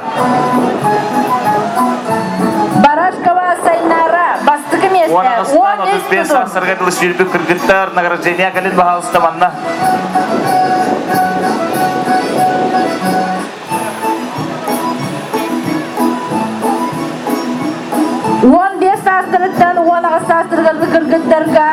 [SPEAKER 3] Барашкова Сайнара бастакы миэстэ.
[SPEAKER 10] Уон 35 саастарга дылы сүүрбүт кыргыттар награждение кэлин баһаалыста манна.
[SPEAKER 3] Уон биэс саастарыттан уон аҕыс саастарыгар кыргыттарга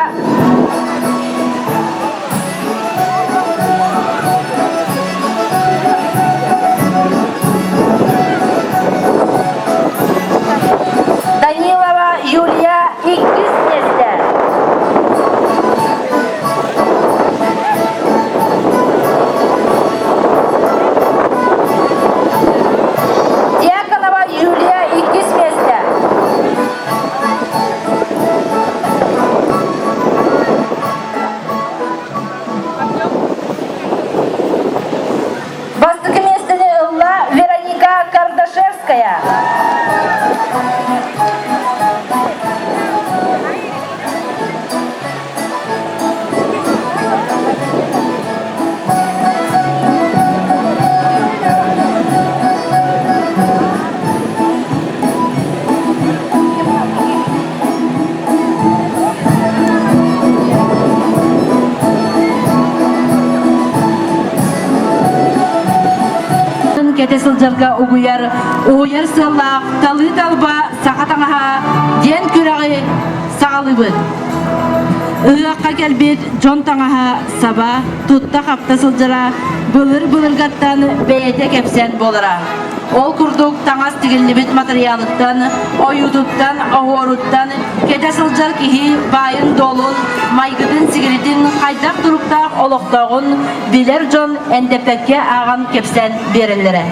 [SPEAKER 3] Данилова Юлия иккис миэстэ. Дьяконова Юлия иккис миэстэ. Бастакы миэстэни ылла Вероника Кардашевская. Кэтэ сылдьарга угуйар, уһуйар сыаллаах талыы талба саха таҥаһа диэн күрэҕи саҕалыыбыт. Ыһыахха кэлбит дьон таҥаһа саба, тутта-хапта сылдьара былыр-былыргаттан бэйэтэ кэпсээн буолара. Ол курдук таҥас тигиллибит матырыйаалыттан, ойуутуттан, оһуоруттан кэтэ сылдьар киһи баайын-дуолун, майгытын-сигилитин хайдах туруктаах олохтооҕун билэр дьон эндэппэккэ ааҕан кэпсээн биэрэллэрэ.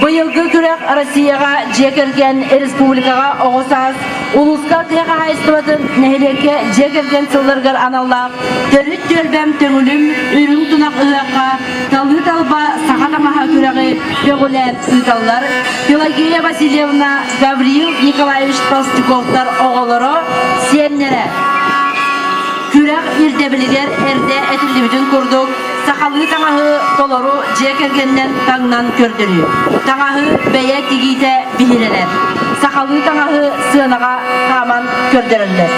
[SPEAKER 3] Быйылгы күрэх Россияҕа дьиэ кэргэн, республикаҕа оҕо саас, улууска тыа хаһаайыстыбатын, нэһилиэккэ дьиэ кэргэн сылларыгар аналлаах төрүт түөлбэм төҥүлүм үрүҥ тунах ыһыахха талыы талба саха таҥаһа күрэҕи көҕүлээн ыыталлар Пелагея Васильевна, Гавриил Николаевич Толстяковтар оҕолоро, сиэннэрэ. Күрэх ирдэбилигэр эрдэ этиллибитин курдук, сахалыы таҥаһы толору дьиэ кэргэнинэн таҥнан көрдөрүү. Таҥаһы бэйэ тигиитэ биһирэнэр. Сахалыы таҥаһы сыанаҕа хааман көрдөрөллөр.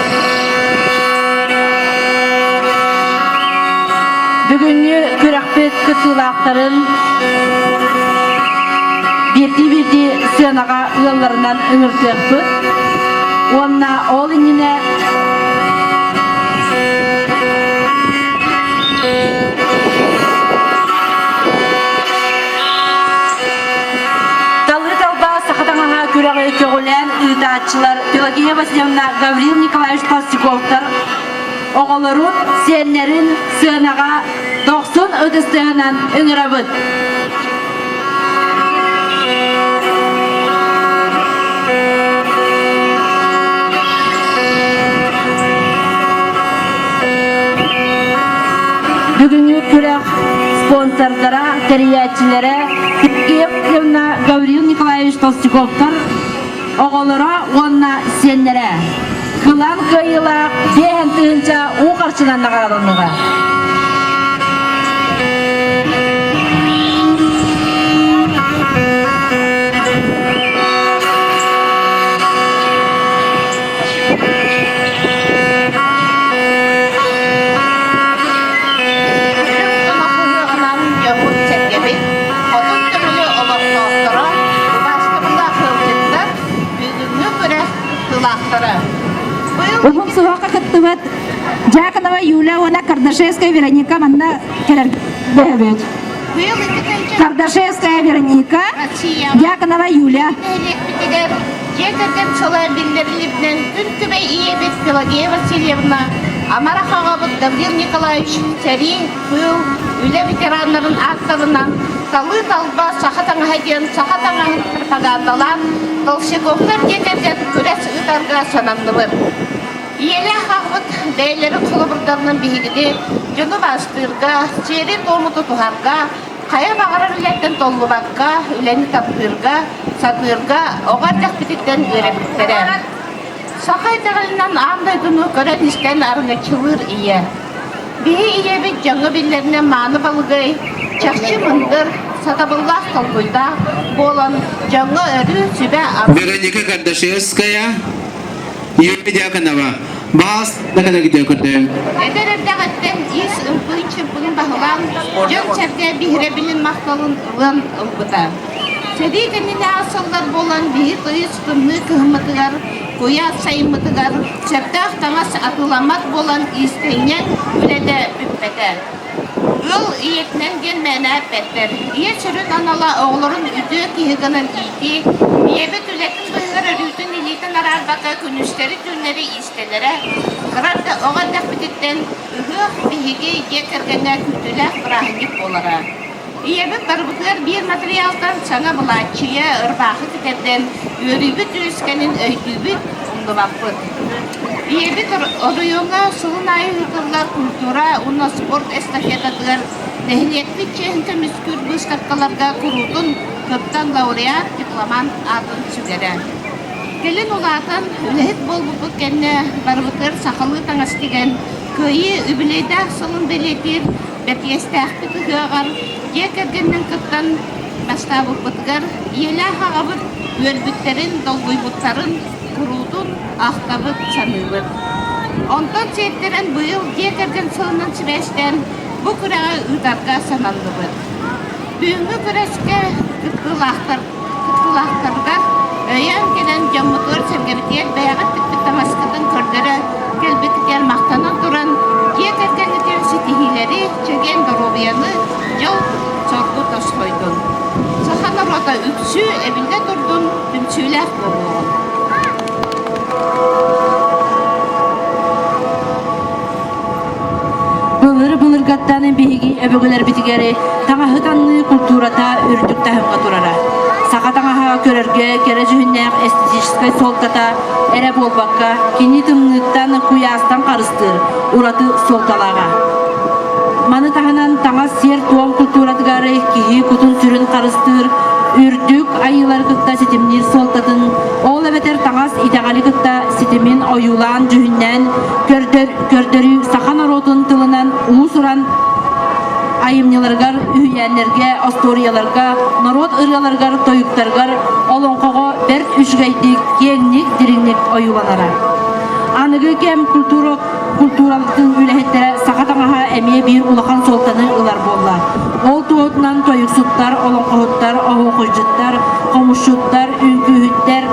[SPEAKER 3] Бүгүҥҥү күрэхпит кыттыылаахтарын биирдии-биирдии сыанаҕа ыалларынан ыҥыртыахпыт. Уонна ол иннинэ Талыы талба саха таҥаһа күрэҕи көҕүлээн ыытааччылар Пелагея Васильевна, Гаврил Николаевич Толстяковтар оҕолорун, сиэннэрин сыанаҕа дохсун ытыстыһынан ыҥырабыт. Бүгүҥҥү күрэх спонсордара, тэрийээччилэрэ Киевна Гаврил Николаевич Толстяковтар оҕолоро уонна сиэннэрэ. Кылаан кыайыылаах 5000 уу харчынан наҕараадаланыаҕа.
[SPEAKER 11] Үрүҥ дьоммут-сэргэбит, Хотун Төҥүлү олохтоохторо, убаастабыллаах ыалдьыттар, бүгүҥҥү күрэх кыттыылаахтара.
[SPEAKER 4] Уһун суһуохха кыттыбыт Дьяконова Юля уонна Кардашевская Вероника манна кэлэр бөһөбүт. Кардашевская Вероника, Дьяконова Юля.
[SPEAKER 11] Нэһилиэкпитигэр дьиэ кэргэн сыла биллэриллибитинэн күн күбэй ийэбит Пелагея Васильевна, амарах аҕабыт Гаврил Николаевич сэрии, тыыл, үлэ ветераннарын ааттарынан талыы талба саха таҥаһа диэн саха таҥаһын пропагандалаан Толстяковтар дьиэ кэргэн күрэс ыытарга сананныбыт. Ийэлээх аҕабыт бэйэлэрин холобурдарынан биһигини дьону баастыырга, сиэри-туому тутуһарга, хайа баҕарар үлэттэн толлубакка, үлэни таптыырга, сатыырга оҕо эрдэхпититтэн үөрэппиттэрэ. Саха итэҕэлинэн аан дойдуну көрөн-истэн арыҥаччылыыр ийэ. Биһи ийэбит дьоҥҥо биллэринэн мааны балыгый, чахчы мындыр, сатабыллаах толкуйдаах буолан дьоҥҥо өрүү сүбэ-ама
[SPEAKER 2] Вероника Кардашевская, Юлия Дьяконова, баас да көрдөйүм.
[SPEAKER 11] Эдэр эрдэҕиттэн ис ымпыын-чымпыгын баһылаан, дьон-сэргэ биһирэбилин махталын ылыан ылбыта. Сэрии кэннинээҕи сыллар буолан биһи тыйыс тымныы кыһыммытыгар, куйаас сайыммытыгар сөптөөх таҥас атыыламмат буолан иистэнньэҥ үлэтэ бүппэтэ. Ыал ийэтинэн диэн мээнэ эппэттэр. Ийэ сүрүн анала оҕолорун үтүө киһи гынан иитии, ийэбит үлэтин быыһыгар өрүүтүн илиитин араарбакка күнүстэри-түүннэри иистэнэрэ, кыра да оҕо эрдэхпититтэн ыһыах биһиги дьиэ кэргэҥҥэ күүтүүлээх бырааһынньык буолара. Ийэбит барыбытыгар биир матырыйаалтан саҥа былааччыйа, ырбаахы кэтэрдэн, үөрүүбүт үөскэнин өйдүүбүт, умнубаппыт. Ийэбит оройуоҥҥа сылын аайы ыытыллар культура уонна спорт эстафетатыгар нэһилиэкпит чиэһин көмүскүүр быыстапкаларга куруутун кыттан лауреат, дипломант аатын сүгэрэ. Кэлин улаатан, үлэһит буолбуппут кэннэ барыбытыгар сахалыы таҥас тигэн, Кыайыы үбүлүөйдээх сылын бэлиэтиир Бэрдигэстээхпит ыһыаҕар дьиэ кэргэнинэн кыттан бастаабыппытыгар ийэлээх аҕабыт үөрбүттэрин, долгуйбуттарын куруутун ахтабыт, саныыбыт. Онтон сиэттэрэн быйыл дьиэ кэргэн сылынан сибээстээн бу күрэҕи ыытарга сананныбыт. Бүгүҥҥү күрэскэ кыттыылаахтар кыттыылаахтарга өйөөн кэлэн дьоммутугар-сэргэбитигэр бэйэҕит тикпит таҥаскытын көрдөрө кэлбитигэр махтанан туран, дьиэ кэргэҥҥитигэр ситиһиилэри, чэгиэн доруобуйаны, дьол-соргу тосхойдун. Саха норуота үксүү эбиллэ турдун, түмсүүлээх буолуоҕун.
[SPEAKER 3] Былыр-былыргаттан биһиги өбүгэлэрбитигэр таҥаһы таҥныы култуурата үрдүк таһымҥа турара. Саха таҥаһа көрөргө кэрэ дьүһүннээх эстетическай суолтата эрэ буолбакка, кини тымныыттан, куйаастан харыстыыр ураты суолталааҕа. Маны таһынан таҥас сиэр-туом култууратыгар киһи кутун-сүрүн харыстыыр, үрдүк айыылары кытта ситимниир суолтатын, ол эбэтэр таҥас итэҕэли кытта ситимин ойуулаан-дьүһүннээн көрдөрүү. көрдөрүү саха норуотун тылынан уус-уран айымньыларыгар, үһүйээннэргэ, остуоруйаларга, норуот ырыаларыгар, тойуктарыгар, олоҥхоҕо бэрт үчүгэйдик, киэҥник, дириҥник ойууланара. Аныгы кэм культура культуратын үлэһиттэрэ саха таҥаһа эмиэ биир улахан суолтаны ылар буолла. Ол туоһутунан тойуксуттар, олоҥхоһуттар, оһуохуйдьуттар, хомусчуттар, үҥкүүһүттэр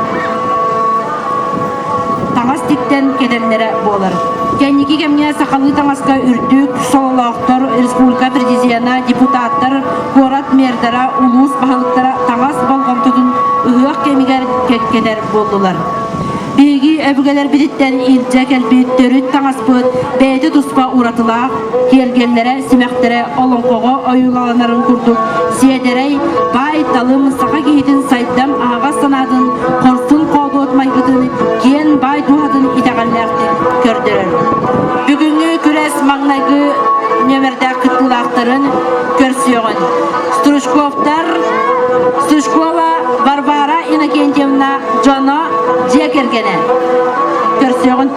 [SPEAKER 3] таҥас тиктэн кэтэллэрэ буолар. Кэнники кэмҥэ сахалыы таҥаска үрдүк сололоохтор, республика президена, депутаттар, куорат мэрдара, улуус баһылыктара таҥас болҕомтотун ыһыах кэмигэр кэккэтэр буоллулар. Биһиги өбүгэлэрбититтэн илдьэ кэлбит төрүт таҥаспыт бэйэтэ туспа уратылаах, киэргэллэрэ, симэхтэрэ олоҥхоҕо ойууланарын курдук сиэдэрэй, баай-талым саха киһитин сайдам аһаҕас санаатын, хорсун хоодуот майгытын, киэн баай дууһатын итэҕэллээхтик көрдөрөр. Бүгүҥҥү күрэс маҥнайгы нүөмэрдээх кыттыылаахтарын көрсүөҕүн. Стручковтар, Стручкова Варвара Иннокентьевна дьоно дьиэ кэргэнэ. Көрсүөҕүн.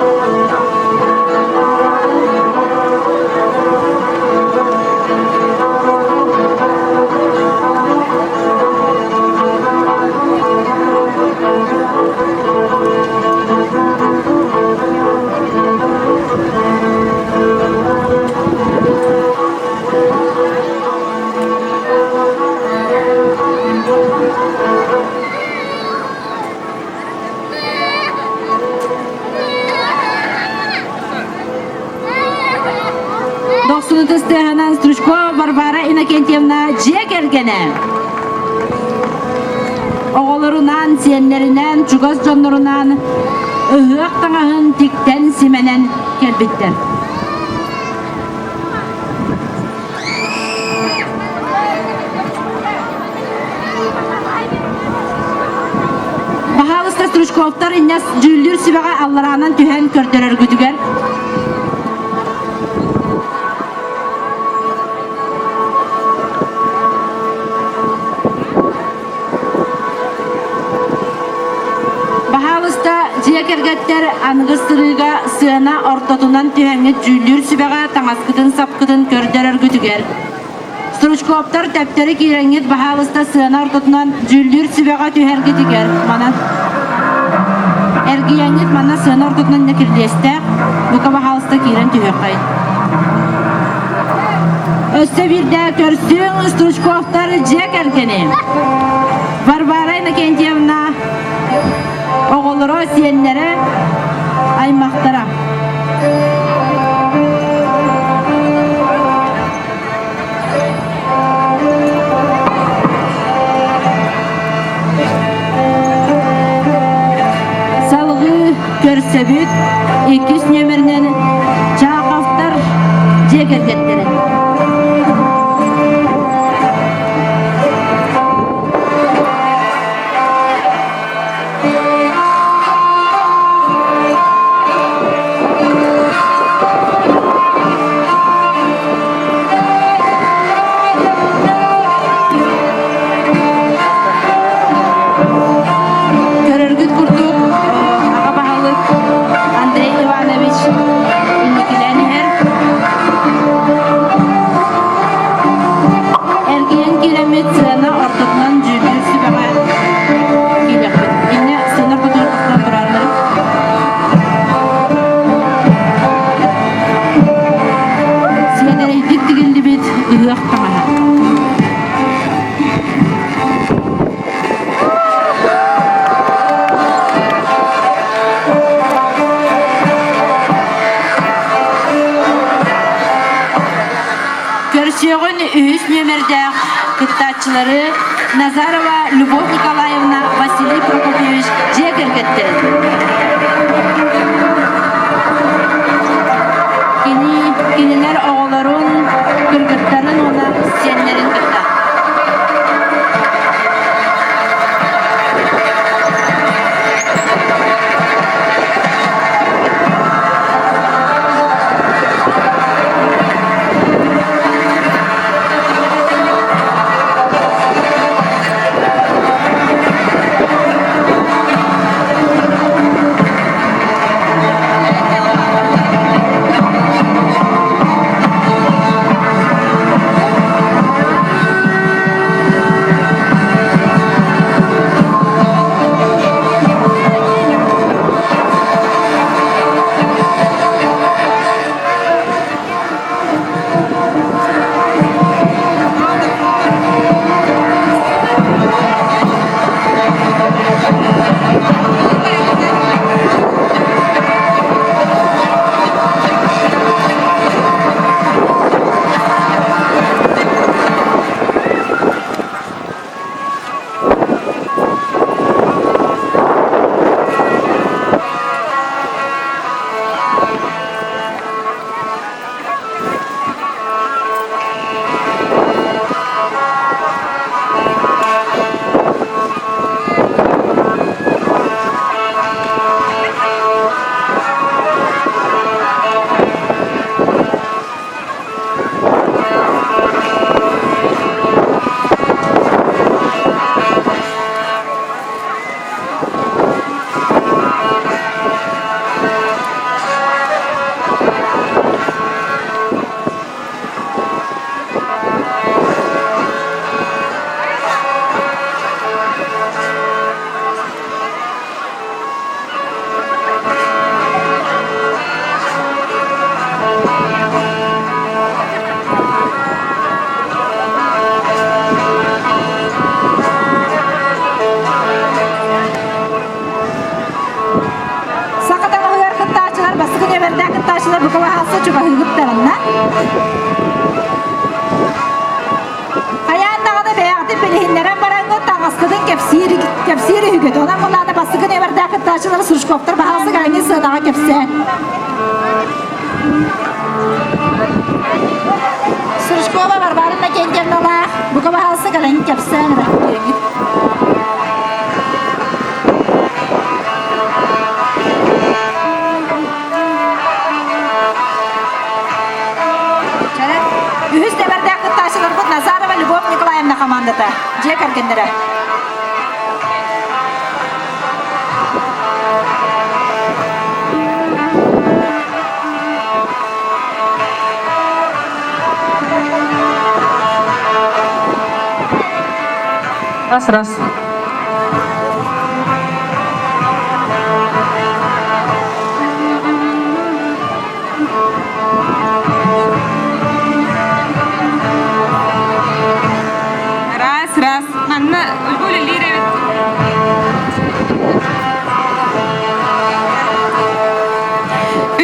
[SPEAKER 3] Дохсун ытыстыаһынан Стручкова Варвара Иннокентьевна дьиэ кэргэнэ оҕолорунаан, сиэннэринээн, чугас дьоннорунаан ыһыах таҥаһын тиктэн симэнэн кэлбиттэр. Баһаалыста Стручковтар инньэ дьүүллүүр сүбэҕэ аллараанан түһэн көрдөрөргүтүгэр. Баһаалыста дьиэ кэргэттэр аныгы сырыыга сыана ортотунан түһэҥҥит дьүүллүүр сүбэҕэ таҥаскытын-сапкытын көрдөрөргүтүгэр. Стручковтар төптөрү киирэҥҥит баһаалыста сыана ортотунан дьүүллүүр сүбэҕэ түһэргитигэр манан эргийэҥҥит манна сыана ортотунан нэкирдиэстээх бука баһаалыста киирэн түһүөххэй. Өссө биирдэ көрсүөҥ Стручковтар дьиэ кэргэни. Варвара Иннокентьевна оҕолоро, сиэннэрэ, аймахтара. Салгыы көрсөбүт иккис нүөмэринэн Чаховтар дьиэ кэргэттэрин. Көрөргүт курдук, аҕа баһылык Андрей Иванович инникилээн иһэр. Эргийэн киирэммит сыана ортотунан дьүүллүүр сүбэҕэ киириэхпит. Инньэ сыана ортотунан тохтоон турарылар. Сиэдэрэйдик тигиллибит ыһыах таҥаһа. Көрсүөҕүн үһүс нүөмэрдээх кыттааччылары Назарова Любовь Николаевна, Василий Прокопьевич дьиэ кэргэттэрин. Кини кинилэр оҕолорун, кыргыттарын уонна сиэннэрин кытта.
[SPEAKER 8] кыттааччылар бука баһаалса чугаһыыгыттарынна. Хайаан даҕаны бэйэҕитин билиһиннэрэн бараҥҥыт таҥаскытын кэпсиир кэпсиир үһүгүт. Онон мунаана бастакы нүөмэрдээх кыттааччылар Стручковтар баһаалса кэлэҥҥин сыанаҕа кэпсээн. Стручкова Варвара Иннокентьевналаах бука баһаалса кэлэҥҥин кэпсээн эрэ киэҥҥит. Үһүс нүөмэрдээх кыттааччыларбыт Назарова Любовь Николаевна хамаандата, дьиэ кэргэннэрэ.
[SPEAKER 12] Раз, раз.
[SPEAKER 13] Раз, раз. Манна үлэлиир эбит.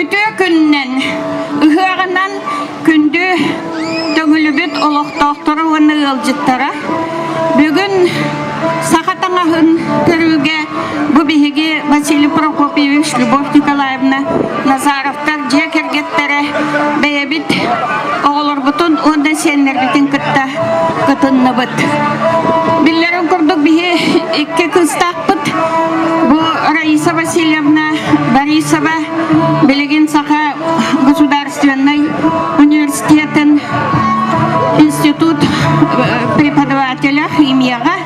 [SPEAKER 13] Үтүө күннэн, ыһыаҕынан күндү Төҥүлүбүт олохтоохторо уонна ыалдьыттара бүгүн саха таҥаһын көрүүгэ бу биһиги Василий Прокопьевич, Любовь Николаевна Назаровтар дьиэ кэргэттэрэ бэйэбит оҕолорбутун уонна сиэннэрбитин кытта кытынныбыт. Биллэрин курдук биһи икки кыыстаахпыт. Бу Раиса Васильевна Борисова билигин Саха государственнай университетын институт преподавателя химияҕа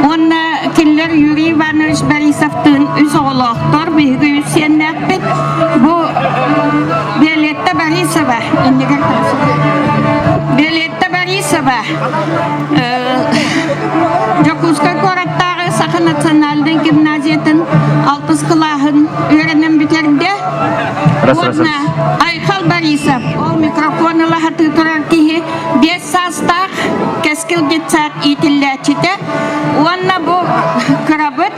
[SPEAKER 13] уонна кинилэр Юрий Иванович Борисовтыын үс оҕолоохтор, биһиги үс сиэннээхпит. Бу Виолетта Борисова иннигэр Виолетта Борисова Дьокуускай куораттааҕы Саха национальнай гимназиятын алтыс кылааһын үөрэнэн бүтэрдэ. Уонна Айхал Борисов ол микрофон ыла сатыы турар киһи 5 саастаах Кэскил детсад иитиллээччитэ уонна бу кырабыт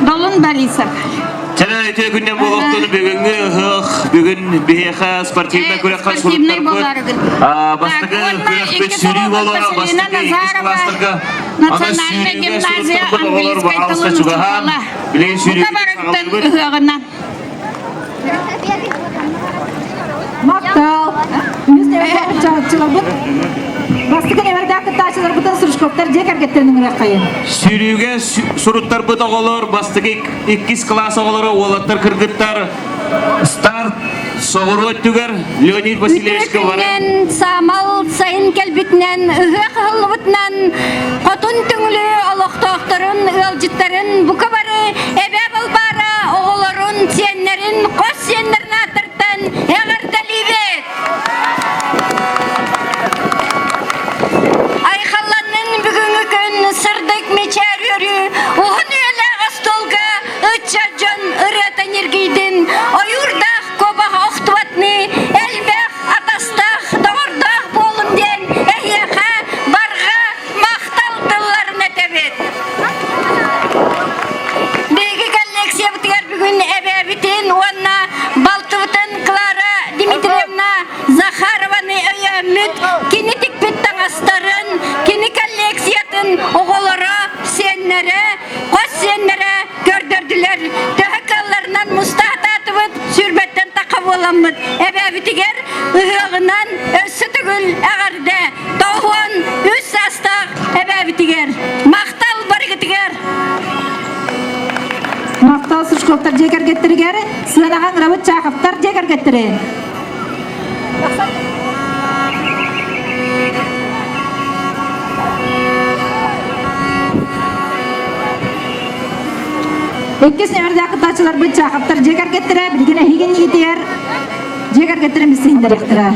[SPEAKER 13] Долун Борисов.
[SPEAKER 10] Чэнэ үтүө күннэн буолуохтун бүгүҥҥү ыһыах бүгүн биһиэхэ спортивнай күрэххэ суруттарбыт бастакы күрэхпит сүүрүү буолуоҕа бастакы иккис класстарга
[SPEAKER 7] Национальная гимназия английскай тылын учуутала. Бука барыттан ыһыаҕынан.
[SPEAKER 8] Махтал. Үһүс кыттааччыларбыт бастакы нүөмэрдээх кыттааччыларбытын Стручковтар дьиэ кэргэттэрин ыҥырыаххайын.
[SPEAKER 10] Сүүрүүгэ суруттарбыт оҕолор бастакы иккис кылаас оҕолоро уолаттар кыргыттар старт соҕуруу өттүгэр Леонид Васильевичка
[SPEAKER 1] Үтүө саамал сайын кэлбитинэн, ыһыах ыһыллыбытынан Хотун Түҥүлү олохтоохторун, ыалдьыттарын бука бары Эбээ Балбаара оҕолорун, сиэннэрин, хос сиэннэрин ааттарыттан эҕэрдэлиибит! Айхалланнын бүгүҥҥү күн сырдык мичээр үөрүү, уһун үйэлээх остуолга ыччат дьон ырыата ньиргийдин, ойуурдаах куобах охтубатыныы элбэх атастаах, доҕордоох буолун диэн эһиэхэ барҕа махтал тылларын этэбит. Биһиги коллекциябытыгар бүгүн эбээбитин уонна балтыбытын Клара Дмитриевна Захарованы өйөөммүт, кини тикпит таҥастарын, кини коллекциятын оҕолоро, сиэннэрэ, хос сиэннэрэ көрдөрдүлэр. Төһө кыалларынан мустаатаатыбыт, сүүрбэттэн таха буоламмыт. Эбээбитигэр ыһыаҕынан өссө төгүл эҕэрдэ! 93 саастаах эбээбитигэр махтал барыгытыгар!
[SPEAKER 8] Махтал Сушковтар дьиэ кэргэттэригэр, сыанаҕа ыҥырабыт Чаховтар дьиэ кэргэттэрин. Иккис нүөмэрдээх кыттааччыларбыт Чаховтар дьиэ кэргэттэрэ билигин эһигин иитигэр дьиэ кэргэттэрин билсиһиннэриэхтэрэ.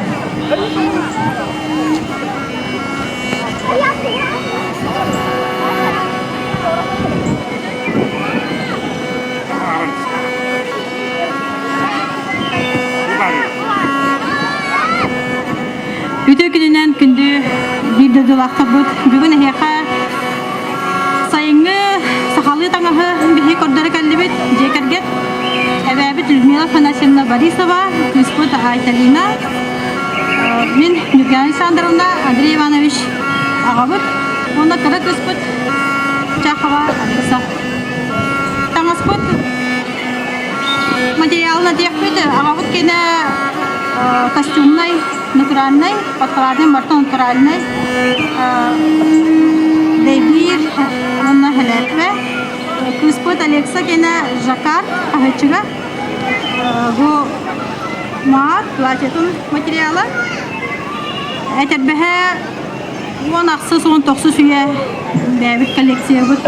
[SPEAKER 4] Үтүө күнүнэн күндү биир дойдулаахтарбыт. Бүгүн эһиэхэ сайыҥҥы сахалыы таҥаһы биһи көрдөрө кэллибит дьиэ кэргэн. Эбээбит Людмила.
[SPEAKER 14] Людмила Афанасьевна Борисова, кыыспыт Айталина, мин Нюргана Александровна, Андрей Иванович аҕабыт уонна кыра кыыспыт Чахова Алиса. Таҥаспыт материалын этиэхпит, аҕабыт кэнэ костюмнай, натуральнай, подкладный, барыта натуральнай, дэйбиир уонна хэлээппэ. Кыыспыт Алекса кэнэ жаккард хаһыаччыга. Бу маар платьетын материала. Этэрбэһэ 10 19 үйэ бэйэбит коллекциябыт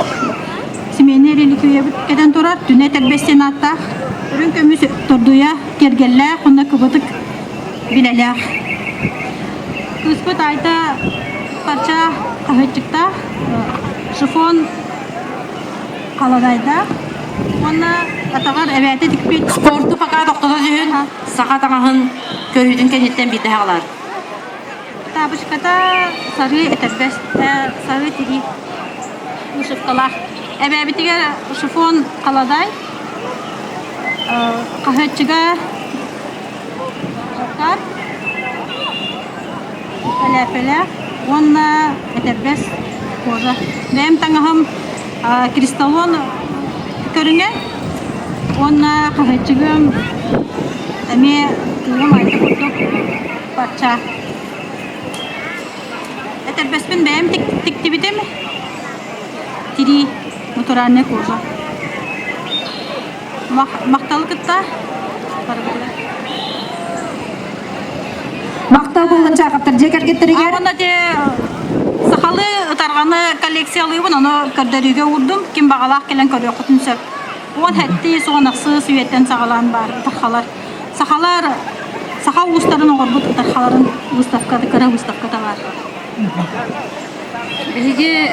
[SPEAKER 14] семейный реликвиябыт кэтэн турар түнэ этэрбэс диэн ааттаах үрүҥ көмүс тордуйа киэргэллээх уонна кыбытык билэлээх. Кыыспыт Айта парча хаһыаччыктаах шифон халадайдаах уонна атаҕар эбээтэ тикпит
[SPEAKER 3] Спорту пока тохтото түһүн, саха таҥаһын көрүүтүн кэнниттэн биирдэ хаалар.
[SPEAKER 14] Тапочката сарыы этэрбэс, сарыы тирии вышивкалаах. Эбээбитигэр шифон халадай, хаһыаччыга жаккар, Элээппэлээх уонна этэрбэс кожа. Бэйэм таҥаһым кристаллон көрүҥэ уонна хаһыаччыгым эмиэ кыыһым айта курдук парча. Этэрбэспин бэйэм тиктибитим тирии натуральная кожа. Махталы кытта барыбытыгар.
[SPEAKER 8] Махтал буоллун Чаахаптар дьиэ кэргэттэригэр.
[SPEAKER 14] Уонна те сахалыы ытарҕаны коллекциялыыбын, ону көрдөрүүгэ уурдум. Ким баҕалаах кэлэн көрүөххүтүн сөп. Уон хэттии суон ахсыс үйэттэн саҕалаан баар ытархалар. Сахалар саха уустарын оҥорбут ытархаларын выставката, кыра выставката баар.
[SPEAKER 6] Биһиги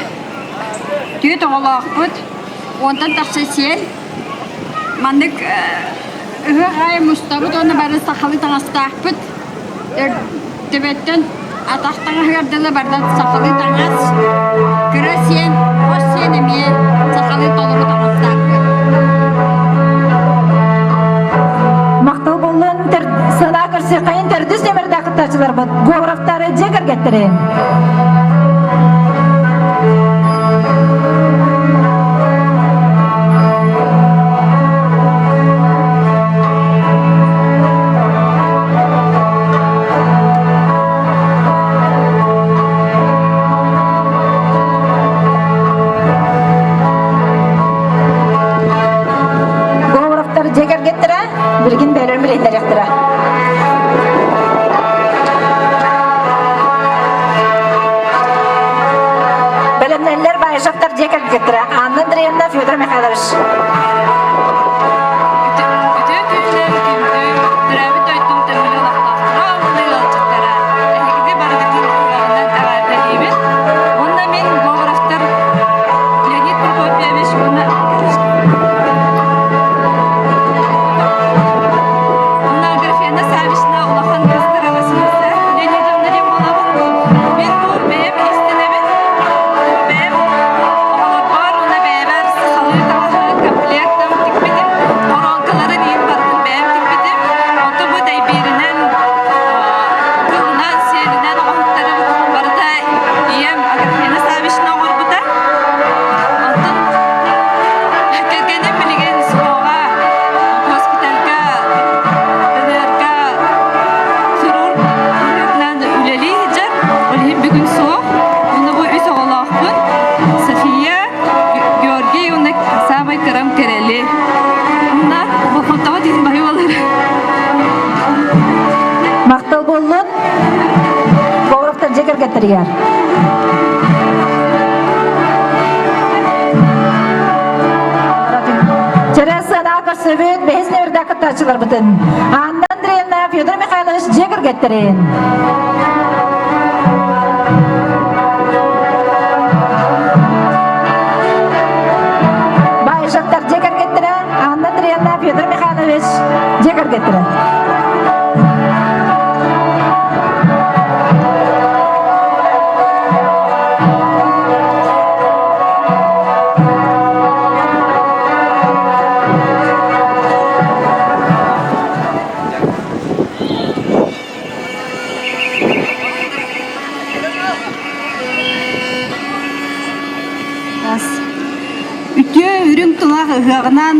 [SPEAKER 6] түөрт оҕолоохпут, уонтан тахса сиэн. Маннык ыһыах аайы мустабыт уонна бары сахалыы таҥастаахпыт. Төбөттөн атах таҥаһыгар дылы барыта сахалыы таҥас. Кыра сиэн, хос сиэн эмиэ сахалыы толору таҥастаахпыт.
[SPEAKER 8] Махтал буоллун сана көрсүөххэйин төрдүс нөмердээх кыттааччыларбыт Говоровтары дьиэ кэргэттэрин. Говоровтар дьиэ кэргэттэрэ билигин бэйэлэрин билиһиннэриэхтэрэ. Бэлэмнэннилэр Баишевтар дьиэ кэргэттэрэ Анна Андреевна, Федор Михайлович.
[SPEAKER 12] Үтүө күннэр күндү, төрөөбүт дойдум төҥүлү олохтоохторо уонна ыалдьыттара. Эһигини барыгытын ыһыаҕынан эҕэрдэлиибин. Уонна мин Говоровтар Леонид Прокопьевич уонна Уонна Аграфена Саввична улахан кыыстара Василиса Леонидовна диэн буолабын. Мин бу бэйэм истэнэбин. Бэйэм оҕолорбор уонна бэйэбэр сахалыы таҥаһы комплектом тикпитим. Воронкаларын иин барытын бэйэм тикпитим. Онтон бу дэйбииринэн, кылынан, сиэлинэн оҥоһуктарым барыта ийэм Аграфена Саввична оҥорбута. Онтон кэргэним билигин СВО-ҕа госпитальга ДНР-га хирург быһыытынан үлэлии сылдьар. Ол иһин бүгүн суох. Уонна бу үс оҕолоохпун. София, Георгий уонна саамай кырам Кэрэли. Уонна болҕомтоҕо диэн баһыы буолар.
[SPEAKER 8] Махтал буоллун. Говоровтар дьиэ кэргэттэригэр. Чэрэ сыана көрсөбүт бэһис нөмердээх кыттааччыларбытын Анна Андреевна, Федор Михайлович дьиэ кэргэттэрин. Баишевтар дьиэ кэргэттэрэ Анна Андреевна, Федор Михайлович дьиэ кэргэттэрэ.
[SPEAKER 15] Ыһыаҕынан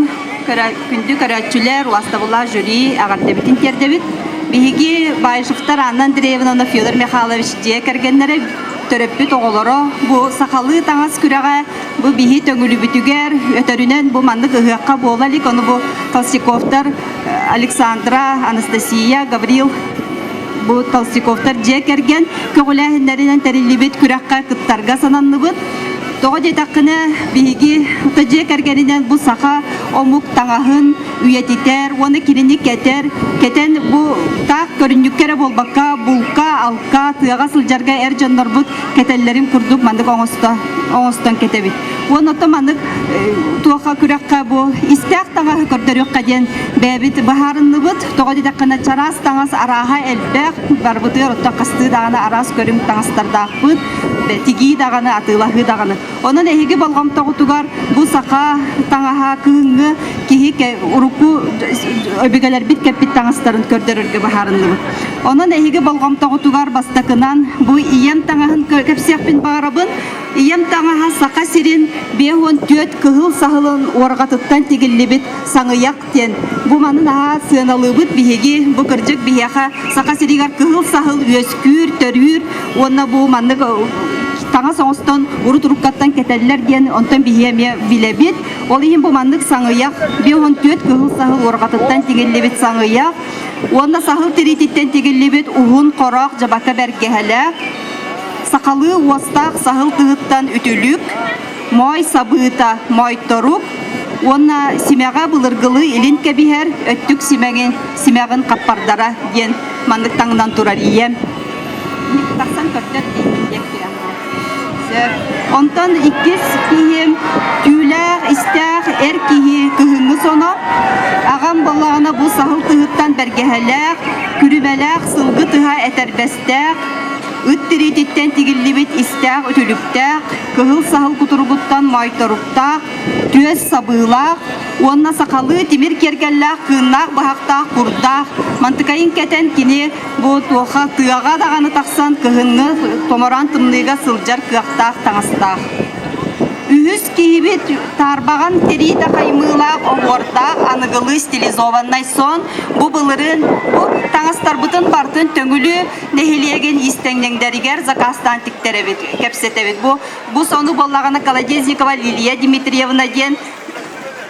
[SPEAKER 15] күндү көрөөччүлэр, убастабыллаах жюри эҕэрдэбитин тиэрдэбит. Биһиги Баишевтар Анна Андреевна уонна Федор Михайлович дьиэ кэргэннэрэ төрөппүт оҕолоро бу сахалыы таҥас күрэҕэ бу биһи төҥүлүбүтүгэр өтөрүнэн бу маннык ыһыахха буола илик ону бу Толстяковтар Александра, Анастасия, Гаврил бу Толстяковтар дьиэ кэргэн көҕүлээһиннэринэн тэриллибит күрэххэ кыттарга сананныбыт. Тоҕо диэтэххинэ, биһиги дьиэ кэргэнинэн бу саха омук таҥаһын үйэтитэр уонна кинини кэтэр, кэтэн бу таах көрүнньүккэ эрэ буолбакка, булка, алка, тыаҕа сылдьарга эр дьоннорбут кэтэллэрин курдук маннык оҥосто оҥостон кэтэбит. Уонна оттон маннык туохха күрэххэ бу истээх таҥаһы көрдөрүөххэ диэн бэйэбит быһаарынныбыт. Тоҕо диэтэххинэ, чараас таҥас арааһа элбэх, барбытыгар оттон хастыы даҕаны араас көрүҥ таҥастардаахпыт. Тигии даҕаны, атыылаһыы даҕаны. Онон эһиги болҕомтоҕутугар бу саха таҥаһа кыһыҥҥы киһи урукку өбүгэлэрбит кэппит таҥастарын көрдөрөргө быһаарынныбыт. Онон эһиги болҕомтоҕутугар бастакынан бу ийэм таҥаһын кэпсиэхпин баҕарабын. Ийэм таҥаһа Саха сирин 54 кыһыл саһылын уорҕатыттан тигиллибит саҥыйах диэн. Бу маны наһаа сыаналыыбыт биһиги. Бу кырдьык биһиэхэ Саха сиригэр кыһыл саһыл үөскүүр, төрүүр уонна бу маннык таҥас оҥостон урут уруккаттан кэтэллэр диэн онтон биһиги эмиэ билэбит. Ол иһин бу маннык саҥыйах 54 кыһыл саһыл уорҕатыттан тигиллибит саҥыйах уонна саһыл тириититтэн тигиллибит уһун хороох дьабака бэргэһэлээх сахалыы уостаах саһыл тыһыттан үтүлүк, моой сабыыта, моойторук уонна симэҕэ былыргылыы илин кэбиһэр өттүк симэҕин, симэҕин хаппардара диэн маннык таҥнан турар ийэм. Тахсан көрдөр Сөп. Онтон иккис киһим түүлээх, истээх эр киһи кыһыҥҥы соно. Аҕам буоллаҕына бу саһыл тыһыттан бэргэһэлээх, күрүмэлээх сылгы тыһа этэрбэстээх, ыт тириититтэн тигиллибит истээх үтүлүктээх, кыһыл саһыл кутуругуттан моойторуктаах, түөс сабыылаах уонна сахалыы тимир киэргэллээх кыыннаах быһахтаах курдаах мантыкайын кэтэн кини бу туоха тыаҕа даҕаны тахсан кыһыҥҥы томороон тымныыга сылдьар кыахтаах таҥастаах. Үһүс киһибит таарбаҕан тириитэ хаймыылаах оһуордаах аныгылыы стилизованнай сон бу былырыын бу таҥастарбытын барытын Төҥүлү нэһилиэгин иистэҥнэҥдэригэр заказтаан тиктэрэбит, кэпсэтэбит. Бу бу сону буоллаҕына Колодезникова Лилия Дмитриевна диэн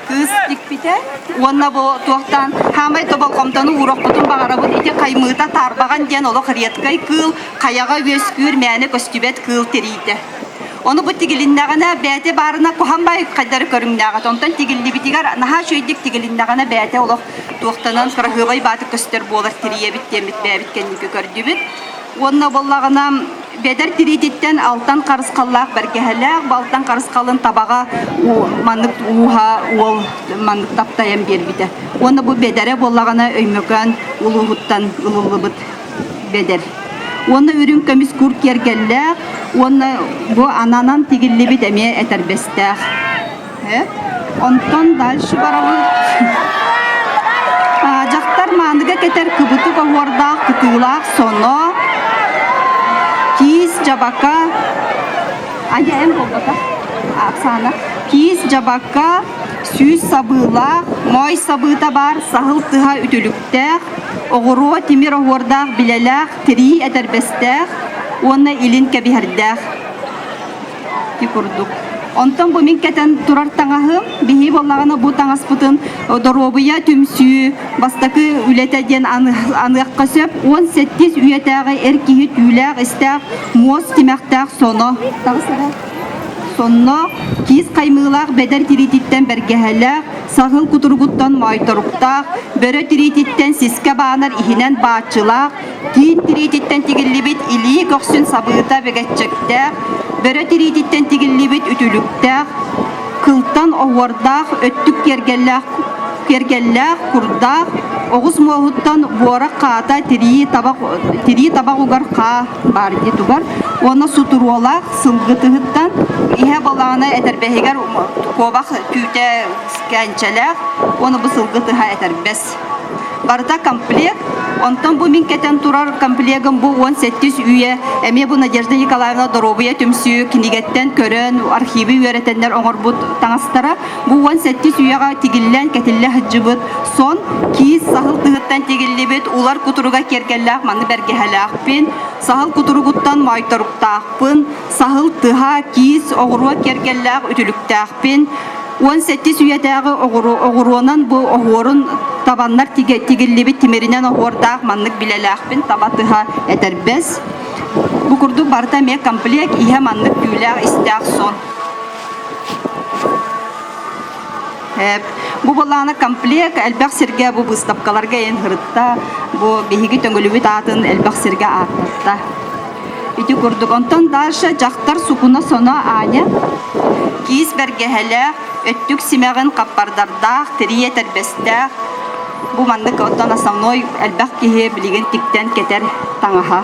[SPEAKER 15] кыыс тикпитэ уонна бу туохтаан хаамай тоболҕомтону уурахпытын баҕарабыт ити хаймыыта таарбаҕан диэн олох редкай кыыл хайаҕа үөскүүр мээнэ көстүбэт кыыл тириитэ ону бу тигилиннэҕинэ бэйэтэ баарына куһаҕан баай хайдары көрүҥнээҕэ онтон тигиллибитигэр наһаа үчүгэйдик тигилиннэҕинэ бэйэтэ олох туохтанан кыраһыабай бааты көстөр буолар тирийэбит диэммит бэйэбит кэнники көрдүбүт уонна буоллаҕына Бэдэр тириититтэн алтан харысхаллаах бэргэһэлээх, балтан харысхалын табаҕа маннык ууһа уол маннык таптайан биэрбитэ. Уонна бу бэдэрэ буоллаҕына Өймөкөөн улууһуттан ылыллыбыт бэдэр. Уонна үрүҥ көмүс кур киэргэллээх уонна бу ананан тигиллибит эмиэ этэрбэстээх. Онтон дальше барабыт. Дьахтар мааныга кэтэр кыбытык оһуордаах кытыылаах соно, киис дьабака, Аня эн буолбата, Оксана, киис дьабака, сүүс сабыылаах, моой сабыыта баар саһыл тыһа үтүлүктээх, оҕуруо тимир оһуордаах билэлээх, тирии этэрбэстээх уонна илин кэбиһэрдээх. Ити курдук. Онтон бу мин кэтэн турар таҥаһым, биһи буоллаҕына бу таҥаспытын доруобуйа түмсүү бастакы үлэтэ диэн аныахха сөп. 18 үйэтээҕи эр киһи түүлээх истээх муос тимэхтээх соно. Сонно киис хаймыылаах бэдэр тириититтэн бэргэһэлээх, саһыл кутуругуттан моойторуктаах, бөрө тириититтэн сискэ баанар иһинэн бааччылаах, Тиин тириититтэн тигиллибит илии көхсүн сабыыта бэгэччэктээх, бөрө тириититтэн тигиллибит үтүлүктээх, кылтан оһуордаах, өттүк киэргэллээх, киэргэллээх, курдаах, оҕус муоһуттан буорах хаата тирии табах, тирии табах угар хаа баар дии тугар уонна сутуруолаах сылгы тыһыттан иһэ балаҕана этэрбэһигэр куобах түүтэ кээнчэлээх уонна бу сылгы тыһа этэрбэс. Барыта комплект. Онтон бу мин кэтэн турар комплегым бу 18 үйэ эмиэ бу Надежда Николаевна доруобуйа түмсүү кинигэттэн көрөн архивы үөрэтэннэр оҥорбут таҥастара. Бу 18 үйэҕэ тигиллэн кэтиллэ сылдьыбыт сон, киис саһыл тыһыттан тигиллибит улар кутуруга киэргэллээх маны бэргэһэлээхпин, саһыл кутуругуттан моойторуктаахпын, саһыл тыһа, киис, оҕуруо киэргэллээх үтүлүктээхпин, 18 үйэтээҕи оҕуруонан бу оһуорун табаннар тигиллибит тимиринэн оһуордаах маннык билэлээхпин таба тыһа этэрбэс. Бу курдук барыта эмиэ комплект иһэ маннык түүлээх истээх сон. Бу былаана комплект элбэх сиргэ бу быыстапкаларга эн һырытта, бу биһиги төҥүлүбүт аатын элбэх сиргэ ааттатта. Ити курдук. Онтон дальше дьахтар сукуна соно Аня киис бэргэһэлээх, өттүк симэҕин хаппардардаах, тирии этэрбэстээх. Бу маннык оттон основной элбэх киһи билигин тиктэн кэтэр таҥаһа.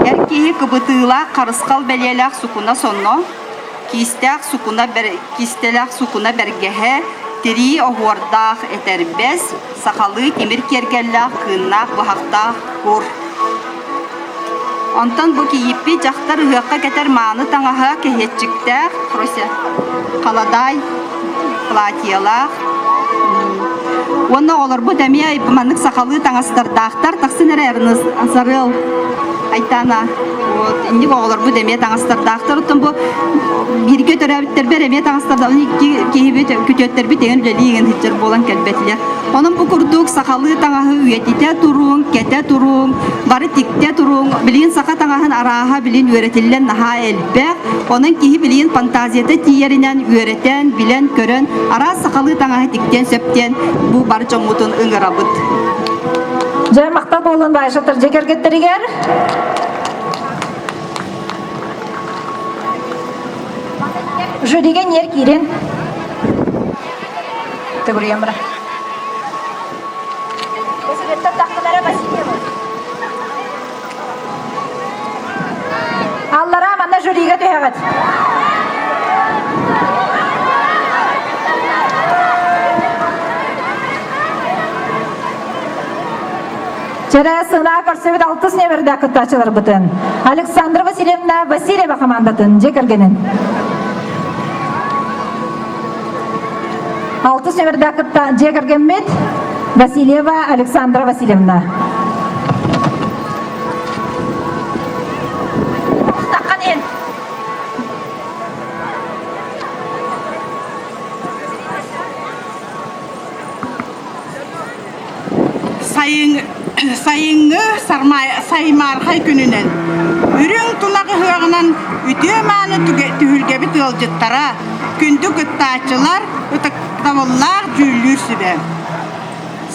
[SPEAKER 15] Эр киһи кыбытыылаах харысхал бэлиэлээх сукуна сонно, киистээх сукуна киистэлээх сукуна бэргэһэ, тирии оһуордаах этэрбэс, сахалыы тимир киэргэллээх кыыннаах быһахтаах кур. Онтон бу кийииппит дьахтар ыһыахха кэтэр мааны таҥаһа кэһиэччиктээх, халадаай платьелаах. Уонна оҕолорбут эмиэ маннык сахалыы таҥастардаахтар. Тахсын эрэ Сарыал Айтана. Вот, инник оҕолорбут эмиэ таҥастардаахтар. Оттон бу бииргэ төрөөбүттэрбэр эмиэ таҥастардаах икки киһибит күтүөттэрбит эҥин үлэлии иҥэн сылдьар буолан кэлбэтилэр. Онон бу курдук сахалыы таҥаһы үйэтитэ туруҥ, кэтэ туруҥ, бары тиктэ туруҥ. Билигин саха таҥаһын арааһа билин үөрэтиллэн наһаа элбэх. Онон киһи билигин фантазията тиийэринэн үөрэтэн, билэн, көрөн араас сахалыы таҥаһы тиктиэн сөп диэн бу бар дьоммутун ыҥырабыт.
[SPEAKER 8] Дьэ, махтал буоллун Баайшаттар дьиэ кэргэттэригэр. Жюригэ ньиэр киирин. Төгүрүйэн бара. Аллараа манна жюрига түһэҕит. Чэрэ сынаа көрсөбүт алтыс нүөмэрдээх кыттааччыларбытын Александра Васильевна Васильева хамаандатын дьиэ кэргэнин. Алтыс нүөмэрдээх кытта дьиэ кэргэммит Васильева Александра Васильевна. Таххан иһин.
[SPEAKER 13] Сайыҥҥы саймаархай күнүнэн үрүҥ тунах ыһыаҕынан үтүө-мааны түһүлгэбит ыалдьыттара, күндү кыттааччылар, ытыктабыллаах дьүүллүүр сүбэ.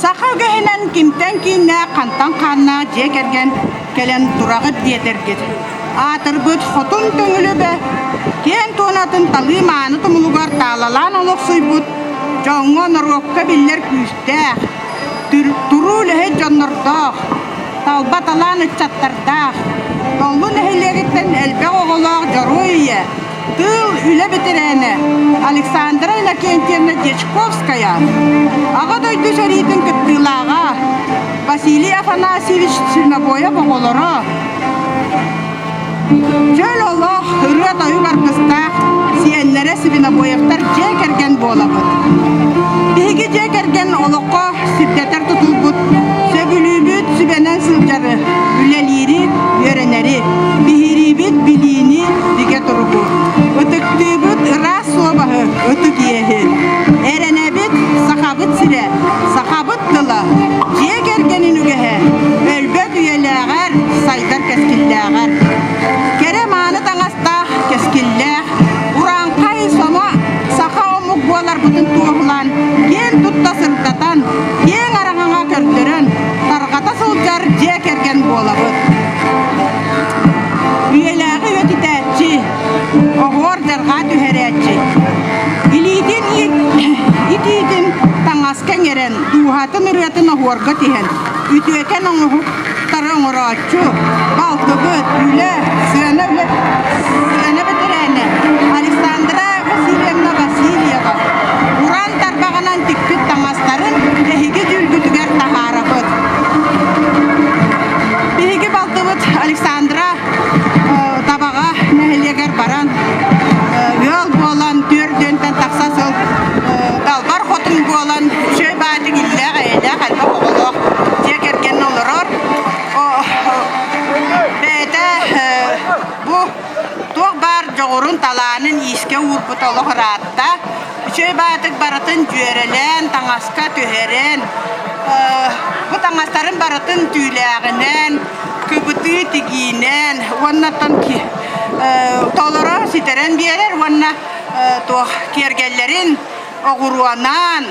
[SPEAKER 13] Саха үгэһинэн кимтэн кииннээх, хантан хааннаах дьиэ кэргэн кэлэн тураҕыт диэтэргит. Аатырбыт Хотун Төҥүлүбэ киэн туонатын талыы мааны тумулугар таалалаан олохсуйбут дьоҥҥо норуокка биллэр күүстээх, туруу үлэһит дьоннордоох, талба талаан ыччаттардаах, Доллу нэһилиэгиттэн элбэх оҕолоох Дьоруой ийэ, тыыл үлэ бэтэрээнэ Александра Иннокентьевна Дьячковская, Аҕа дойду сэриитин кыттыылааҕа Василий Афанасьевич Свинобоев оҕолоро, Чөл олох, ырыа-тойук аргыстаах сиэннэрэ Свинобоевтар дьиэ кэргэн буолабыт. Биһиги дьиэ кэргэн олоххо сирдэтэр тутулбут, сөбүлүүбүт сүбэнэн сылдьары, үлэлиири, үөрэнэри, биһириибит билиини, бигэ туругу, ытыктыыбыт ыраас суобаһы, ытык иэһи, эрэнэбит сахабыт сирэ, сахабыт тыла, дьиэ кэргэнин үгэһэ, өлбөт үйэлээҕэр, сайдар кэскиллээҕэр. Кэрэ мааны таҥастаах, кэскиллээх, урааҥхай соно саха омук буоларбытын туоһулаан, киэн тутта сырдатан, киэҥ араҥаҕа көрдөрөн, тарҕата сылдьар дьиэ кэргэн буолабыт. Үйэлээҕи үйэтитээччи, оһуор дьарҕаа түһэрээччи, илиитин итиитин таҥаска иҥэрэн, дууһатын ырыатын оһуорга тиһэн, үтүөкэн оҥоһуктары оҥорооччу, балтыбыт, үлэ, сыана үлэ, сыана бэтэрээнэ Александра Васильевна Васильева уран тарбаҕынан тикпит таҥастарын эһиги дьүүлгүтүгэр. Ыалдьан буолан үчүгэй баатык иллээх, эйэлээх элбэх оҕолоох дьиэ кэргэн олорор. Бэйэтэ бу туох баар дьоҕурун, талаанын иискэ уурбута олох ыраатта. Үчүгэй баатык барытын дьүөрэлээн, таҥаска түһэрэн, бу таҥастарын барытын түүлээҕинэн, кыбытыы тигиинэн уонна оттон толоро ситэрэн биэрэр уонна туох киэргэллэрин оҕуруонаан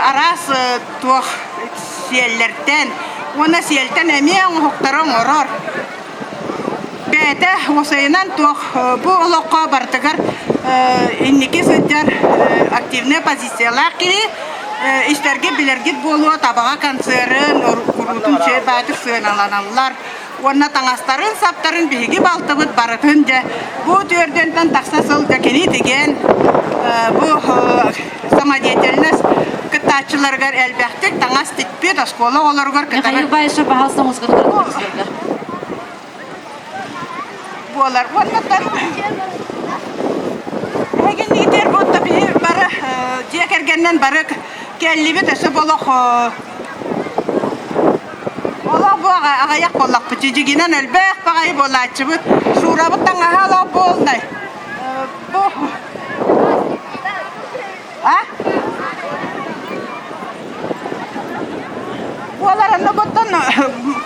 [SPEAKER 13] араас туох сиэллэртэн уонна сиэлтэн эмиэ оҥоһуктары оҥорор. Бэйэтэ уосайынан туох бу олоххо барытыгар инники сылдьар активнай позициялаах киһи истэргит билэргит буолуо табаҕа концерын куруутун үчүгэй баайдык сыаналаналлар уонна таҥастарын саптарын биһиги балтыбыт барытын дьэ бу түөрдэнтэн тахса сыл дьэ кини тигэн бу самодеятельность кыттааччыларыгар элбэхтик таҥас тикпит оскуола оҕолоругар
[SPEAKER 12] Михаил Баишев пожалуйста музыканы
[SPEAKER 13] буолар. Уоннаттан эһигиннигитер буотта биһи бары дьиэ кэргэннэн бары кэллибит өссө болох олох бу аҕыйах буоллахпыт дьигинэн элбэх баҕайы буолааччыбыт суурабыт таҥаһа олох буолнай бу а Буолар оннугуттан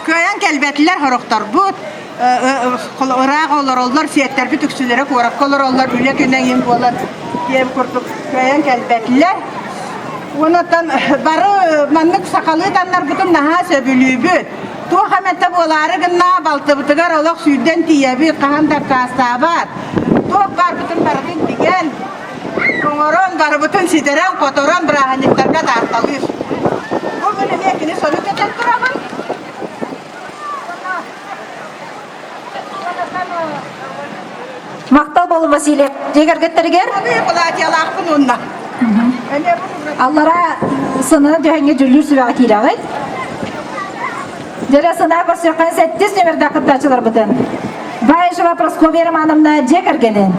[SPEAKER 13] кыайан кэлбэтилэр сорохторбут ыраах олороллор сиэттэрбит үксүлэрэ куоракка олороллор үлэ күнэ иһин буолан диэн курдук кыайан кэлбэтилэр Онон бары маннык сахалыы таннарбытын наһаа сөбүлүүбүт. Туох эмэтэ буолаары гынна балтыбытыгар олох сүүрдэн тиийэбит, хаһан да аккаастаабат. Туох баарбытын барытын тигэн, оҥорон, барыбытын ситэрэн-хоторон бырааһынньыктарга таарталыыр. Бу күн эмиэ кини сону кэтэн турабын.
[SPEAKER 8] Махтал болун Василий. Дьиэ кэргэттэригэр?
[SPEAKER 13] Платьялаахпын уонна.
[SPEAKER 8] Аллара сынына түһэҥҥэ дьүллүүр сүбэҕэ киирэҕит. Дьэрэ сынаа көрсүөххэ сэттис нөмердээх кыттааччыларбытын. Баишева Прасковья Романовна дьиэ кэргэнин.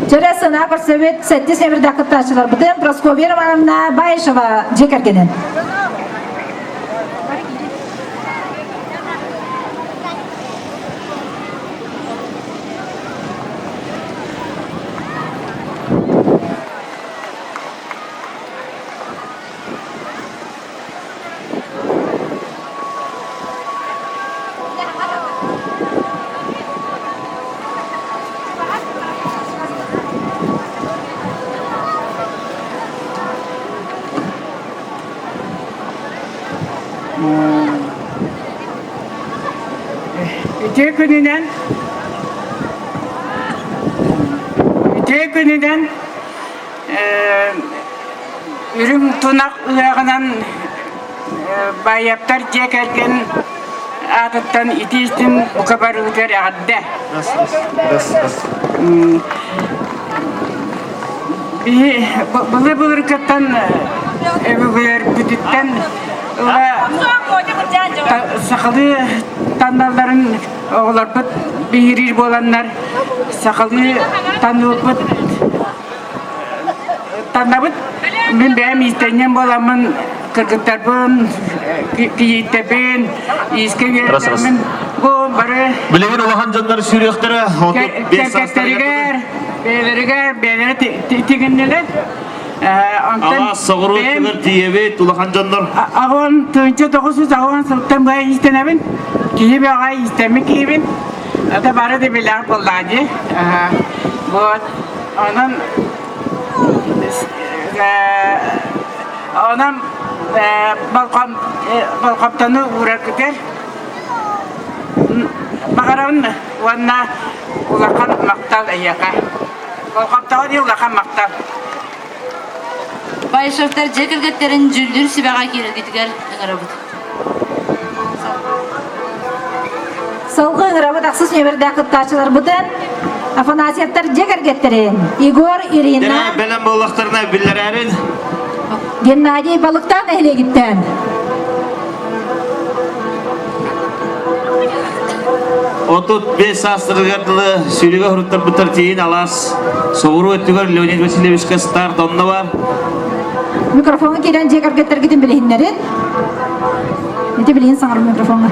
[SPEAKER 8] Дьэрэ сына көрсөбүт сэттис нөмердээх кыттааччыларбытын Прасковья Романовна Баишева дьиэ кэргэнин.
[SPEAKER 16] Үтүө күнүнэн Үтүө күнүнэн Үрүҥ тунах ыһыаҕынан Баайаптар дьиэ кэргэн аатыттан итии-истиҥ бука барыытыгар эҕэрдэ. Биһи былыр-былыргыттан өбүгэлэрбититтэн ыла сахалыы таҥналларын оҕолорбут биһириир буоланнар сахалыы таҥныбыппыт Таннабыт мин бэйэм иистэнньэҥ буоламмын кыргыттарбын, кийииттэбин, иискэ үөрэтэммин бу бары
[SPEAKER 10] Билигин улахан дьоннор сүүрүөхтэрэ 35
[SPEAKER 16] кэргэттэригэр, бэйэлэригэр бэйэлэрэ тигиннилэр.
[SPEAKER 10] Онтон Алаас соҕуруу өттүгэр тиийэбит улахан дьоннор.
[SPEAKER 16] Аҕон тыынча тоҕус жүз аҕон сылтан быһа иистэнэбин. Киһи бөҕө иистэммит киһибин. Это бары да билэр буоллаҕа дии. Вот. Онон онон болҕомтону уураргытыгар баҕарабын уонна улахан махтал эйиэхэ. Болҕомтоҕо дии улахан махтал.
[SPEAKER 12] Баишевтар дьиэ кэргэттэрин дьүүллүүр сүбэҕэ киирэргитигэр ыҥырабыт.
[SPEAKER 8] Салгыы ыҥырабыт ахсыс нүөмэрдээх кыттааччыларбытын Афанасьевтар дьиэ кэргэттэрин Егор, Ирина,
[SPEAKER 10] Бэлэм буоллахтарына биллэрээрин.
[SPEAKER 8] Геннадий Балыктаах нэһилиэгиттэн.
[SPEAKER 10] 35 саастарыгар дылы сүүрүгэ хоруттарбыттар тиийин алаас соҕуруу өттүгэр Леонид Васильевичка старт онно бар.
[SPEAKER 8] Микрофоҥҥа киирэн дьиэ кэргэттэргитин билиһиннэрин. Ити билиһин саҥарар микрофоҥҥа.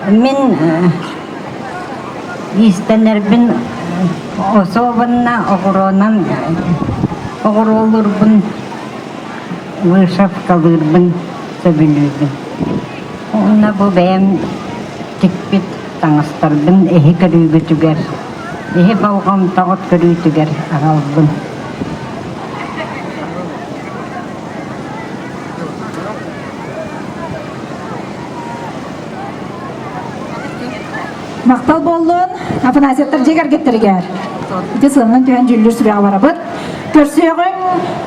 [SPEAKER 5] Мин иистэнэрбин особенно оҕуруонан оҕуруолуурбун вышивкалыырбын сөбүлүүбүн. Уонна бу бэйэм тикпит таҥастарбын эһи көрүүгүтүгэр, эһи болҕомтоҕут көрүүтүгэр аҕалбын.
[SPEAKER 8] Махтал буоллун Афанасьевтар дьиэ кэргэттэригэр. Ити сылынан түһэн дьүүллүүр сүбэҕэ барабыт. Көрсүөҕүҥ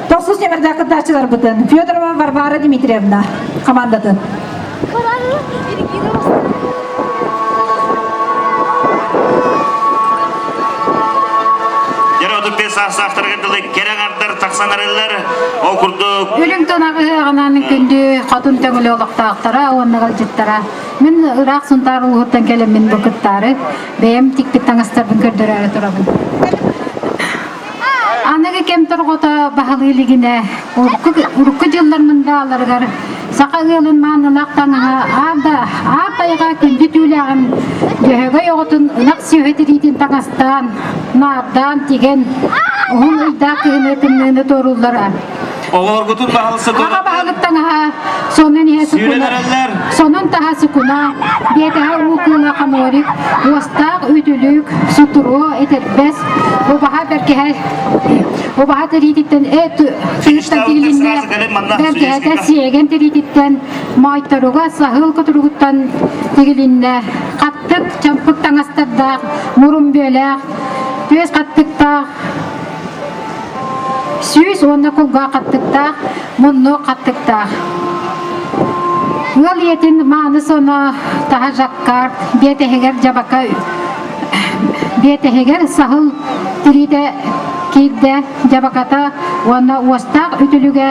[SPEAKER 8] тохсус нүөмэрдээх кыттааччыларбытын Федорова Варвара Дмитриевна хамаандатын.
[SPEAKER 10] Дьэ, 35 саастаахтарыгар дылы кэрэ аҥардар тахсан эрэллэр. Ол курдук
[SPEAKER 17] Үрүҥ тунах ыһыаҕынан күндү хотун төҥүлү олохтоохторо уонна ыалдьыттара. Мин ыраах Сунтаар улууһуттан кэлэммин бу кыттаары бэйэм тикпит таҥастарбын көрдөрөөрү турабын. Аныгы кэм торҕото баһылыы илигинэ урукку, урукку дьыллар мындааларыгар саха ыалын маанылаах таҥаһа аар да аар тайҕа күндү түүлээҕин дьөһөгөй оҕотун ынах сүөһү тириитин таҥастаан наардаан тигэн уһун ыйдаах кыһыны тымныыны туорууллара.
[SPEAKER 10] Оҕолоргутун баһылса
[SPEAKER 17] Аҕа баһылык таҥаһа сонун иһэ сукуна, сонун таһа сукуна, биэтэһэ уу кыыла хаморик, уостаах үтүлүк, сутуруо, этэрбэс, убаһа бэргэһэ убаһа тириититтэн тыһыттан тигилиннэ, бэргэһэтэ сиэгэн тириититтэн, моойторуга саһыл кутуругуттан тигилиннэ, хаттык, чампык таҥастардаах, мурун бүөлээх, түөс хаттыктаах, 110 кулгаах хаттыктаах, мунну хаттыктаах. Ыал ийэтин мааны соно таһа жаккард, биэтэһигэр дьабака биэтэһигэр саһыл тириитэ киирдэ, дьабаката уонна уостаах үтүлүгэ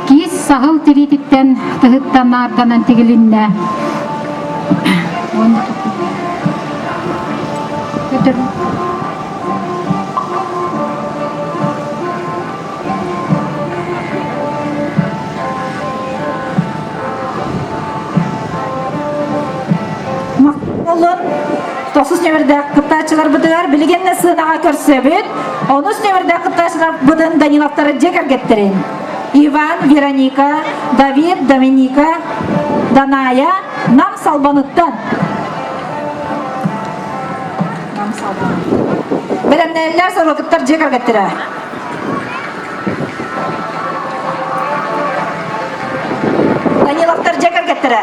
[SPEAKER 17] киис саһыл тириититтэн тыһыттан наарданан тигилиннэ.
[SPEAKER 8] Олун тохсус нүөмэрдээх кыттааччыларбытыгар билигин сыанаҕа көрсөбүт. Онус нүөмэрдээх кыттааччыларбытын Даниловтары дьиэ кэргэттэрин Иван, Вероника, Давид, Доминика, Даная Нам Салбаныттан. Нам Салбан. Бэлэмнээллэр сорокуттар дьиэ кэргэттэрэ. Даниловтар дьиэ кэргэттэрэ.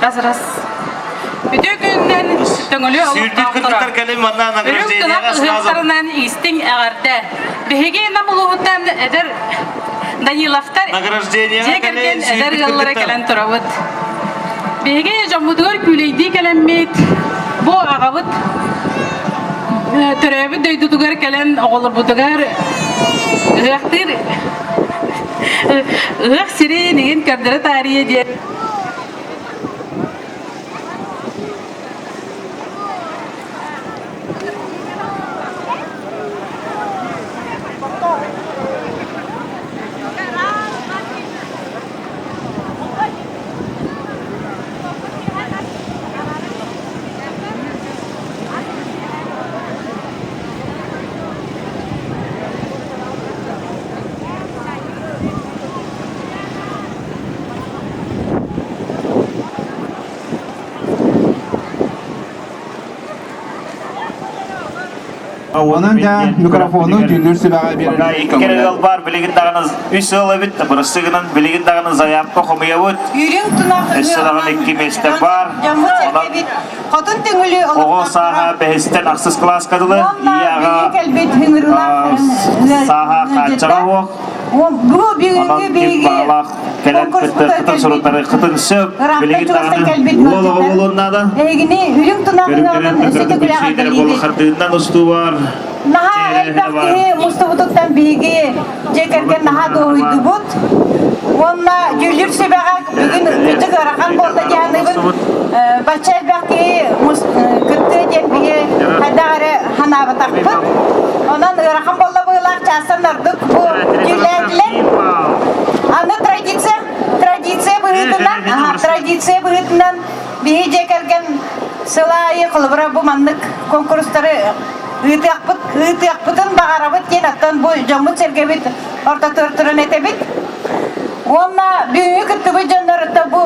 [SPEAKER 12] Раз раз. Үтүө күнүнэн төҥүлү олохтоохторо. Үрүҥ тунах ыһыахтарынан истиҥ эҕэрдэ. Биһиги Нам улууһуттан эдэр Даниловтар дьиэ кэргэн эдэр ыаллара кэлэн турабыт. Биһиги дьоммутугар күүлэйдии кэлэммит, бу аҕабыт төрөөбүт дойдутугар кэлэн оҕолорбутугар ыһыахтыыр ыһыах сирин иһин көрдөрө таарыйа диэн
[SPEAKER 2] Онон дьэ микрофону дьүүллүүр сүбэҕэ биэрэр
[SPEAKER 10] Икки ыал баар билигин даҕаны үс ыал эбит бырастыгынан билигин даҕаны заявка хомуйабыт.
[SPEAKER 13] Үрүҥ тунах
[SPEAKER 10] Өссө даҕаны икки миэстэ баар.
[SPEAKER 13] Дьоммут
[SPEAKER 10] Онон
[SPEAKER 13] сэргэбит хотун түҥүлү
[SPEAKER 10] оҕо сааһа бэһистэн ахсыс кылааска дылы
[SPEAKER 13] Уонна
[SPEAKER 10] ийэ аҕа
[SPEAKER 13] биһиги кэлбит ыҥырыылаах
[SPEAKER 10] сааһа хааччаҕа суох.
[SPEAKER 13] Бу бүгүҥҥү
[SPEAKER 10] Онон ким
[SPEAKER 13] биһиги
[SPEAKER 10] баҕалаах кэлэн кыттыаххытын суруттарыаххытын сөп.
[SPEAKER 13] ыраахтан
[SPEAKER 10] Билигин
[SPEAKER 13] чугастан
[SPEAKER 10] даҕаны
[SPEAKER 13] кэлбит
[SPEAKER 10] уол оҕо буолуон наада.
[SPEAKER 13] Эһигини үрүҥ тунах
[SPEAKER 10] Көрүҥнэрин
[SPEAKER 13] ыһыаҕын өссө
[SPEAKER 10] кытары
[SPEAKER 13] төгүл
[SPEAKER 10] билсиилэрэ буола
[SPEAKER 13] эҕэрдэлиибит.
[SPEAKER 10] хардыынан устуу бар.
[SPEAKER 13] Наһаа элбэх киһи мустубутуттан биһиги дьиэ кэргэн наһаа дуоһуйдубут. Уонна дьүүллүүр сүбэҕэ бүгүн кырдьык ыарахан буолла дии саныыбын. Бачча элбэх киһи кыттыа диэн биһи хайдах эрэ санаабатахпыт. Онон ыарахан буолла быһыылаах чаастан ордук бу дьүүллээтилэр. Аны традиция, традиция быһыытынан, традиция быһыытынан биһи дьиэ кэргэн сыл аайы холобура бу маннык конкурстары ыытыахпыт, ыытыахпытын баҕарабыт диэн оттон бу дьоммут-сэргэбит ортотугар туран этэбит. Уонна бүгүҥҥү кыттыбыт дьоннорутта бу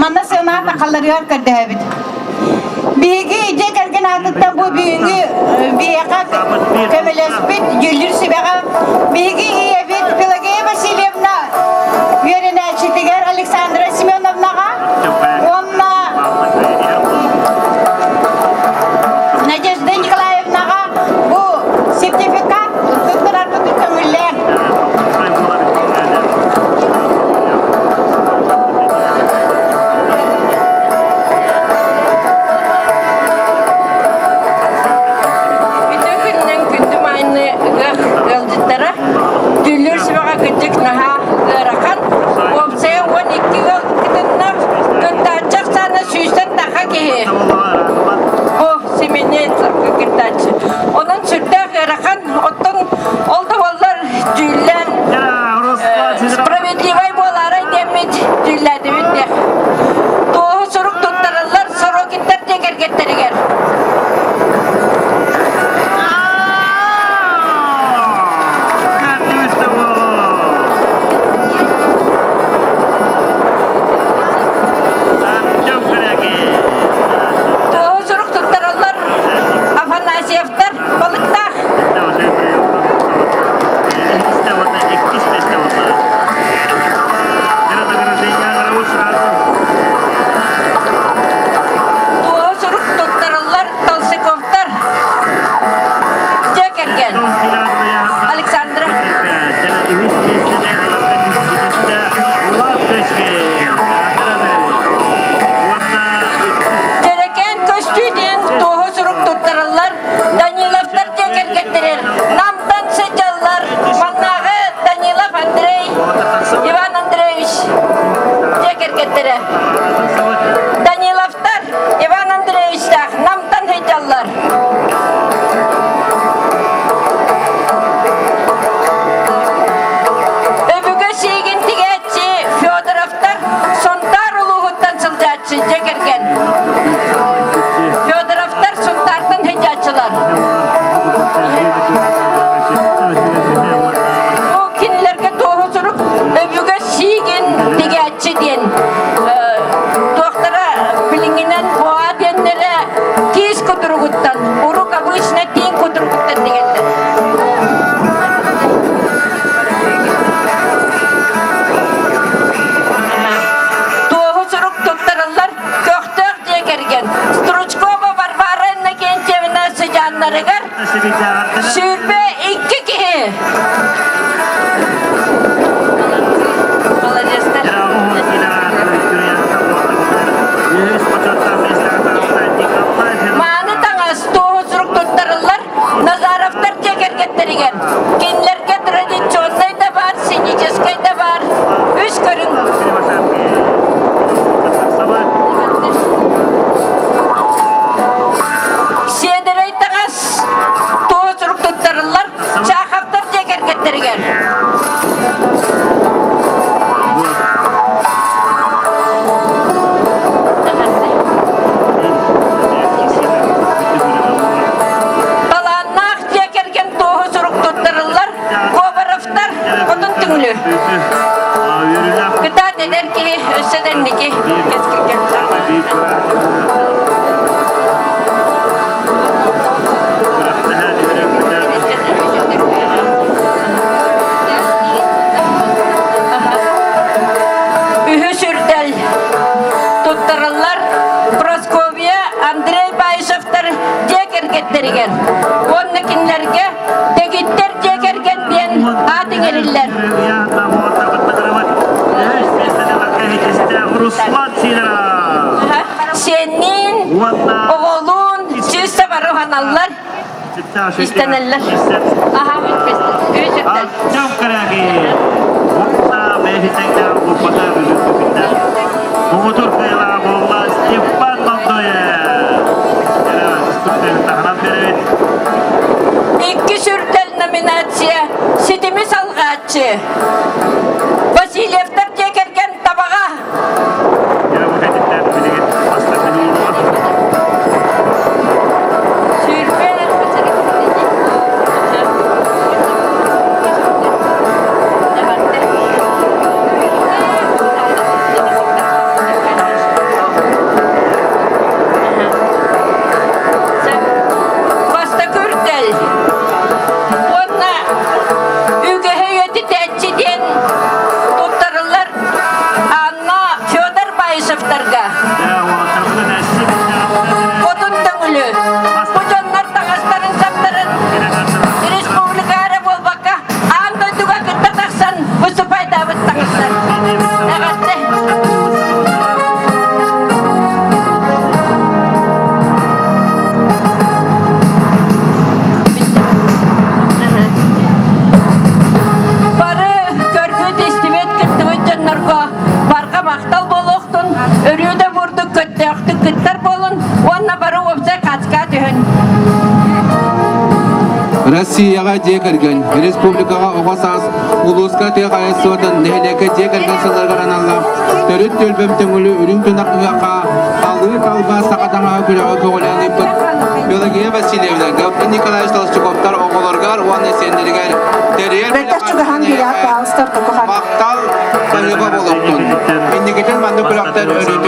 [SPEAKER 13] манна сыанаат ахалларыгар көрдөһөбүт. Биһиги дьиэ кэргэн аатыттан бу бүгүҥҥү биһиэхэ көмөлөспүт дьүүллүүр сүбэҕэ биһиги ийэбит Пелагея Васильевна үөрэнээччитигэр Александра Семеновнаҕа уонна Надежда Николаевнаҕа бу сертификат туттарарбытын көҥүллээн.
[SPEAKER 7] Үтүө күнүнэн күндү маайны ыһыах ыалдьыттара Дьүүллүүр сүбэҕэ кырдьык наһаа ыарахан. Уопсайа 12 ыал кытынна. Кыттааччы ахсаана сүүстэн таха киһи. Бу Семенец кыттааччы. Онон сүрдээх ыарахан. Оттон ол да буоллар дьүүллээн справедливай буолаарай диэммит дьүүллээтибит диэх. Туоһу сурук туттараллар Сорокиттар дьиэ кэргэттэригэр. Туоһу сурук туттараллар Афанасьевтар балыктаах. Туоһу сурук туттараллар Толсиковтар дьиэ кэргэн Александра. Дьэрэкээн көстүү диэн туоһу сурук туттараллар Даниловтар дьиэ кэргэттэрин Намтан сылдьаллар маннааҕы Данилов Андрей Иван Андреевич дьиэ кэргэттэрэ Даниловтар Иван Андреевичтаах Намтан сылдьаллар. Өбүгэ сиигин тигээччи Федоровтар Сунтаар улууһуттан сылдьааччы дьиэ кэргэн. Федоровтар Сунтаартан сылдьааччылар. Бу кинилэргэ туоһу сурук өбүгэ сиигин тигээччи диэн туохтара билиҥҥинэн буаа диэннэрэ киис кутуругуттан, урук обычно тииҥ кутуругуттан тигэллэр. Туоһу сурук туттарыллар көхтөөх дьиэ кэргэн Стручкова Варвара Иннокентьевна сыдьааннарыгар 22 киһи. Молодецтар. Мааны таҥас туоһу сурук туттарыллар Назаровтар дьиэ кэргэттэригэр. Кинилэргэ традиционнай да баар, сценическэй да баар үс көрүҥ. Сиэдэрэй таҥас туоһу сурук туттарыллар Чаховтар дьиэ кэргэттэригэр. Талааннаах дьиэ кэргэн туоһу сурук туттарыллар Говоровтар хотун түҥүлү. Кытаат эдэр киһи өссө да инники кэскилгэ. иҥэриллэр.
[SPEAKER 10] Руслан Сидоров.
[SPEAKER 7] Сиэнниин, оҕолуун чыыста бары уһаналлар, истэнэллэр. Аха,
[SPEAKER 10] Артем Корягин. Уонна бэйэтиттэн куппата бүгүн Муҥутуур кыайыылаах буолла Степан Молдоев. Таһынан беребит.
[SPEAKER 7] Иккис үрдэл номинация ситими салҕааччы Васильевтар дьиэ кэргэн табаҕа. Бастакы үрдэл уонна үгэһи үйэтитээччи диэн туттарыллар Анна Федор Баишевтарга. Хотун Төҥүлү. Бу дьоннор таҥастарын саптарын республика эрэ буолбакка аан дойдуга кытта тахсан выступайдаабыт таҥастар. Эҕэрдэ! Бары көрбүт, истибит, кыттыбыт дьоннорго барҕа махтал буолуохтун, өрүү да бурдук көттөөхтүк кыттар буолун уонна бары уопсай хацка түһүн.
[SPEAKER 2] Россияҕа дьиэ кэргэн, республикаҕа оҕо саас, улууска тыа хаһаайыстыбатын, нэһилиэккэ дьиэ кэргэн сылларыгар аналлаах төрүт түөлбэм төҥүлү үрүҥ тунах ыһыахха Алыы талба саха таҥаһа күрэҕи көҕүлээн ыыппыт Пелагея Васильевна, Гаврил Николаевич Толстяковтар оҕолоругар уонна сиэннэригэр тэрийэр махтал баһыыба буолуохтун. Инникитин маннык күрэхтэр өрүү.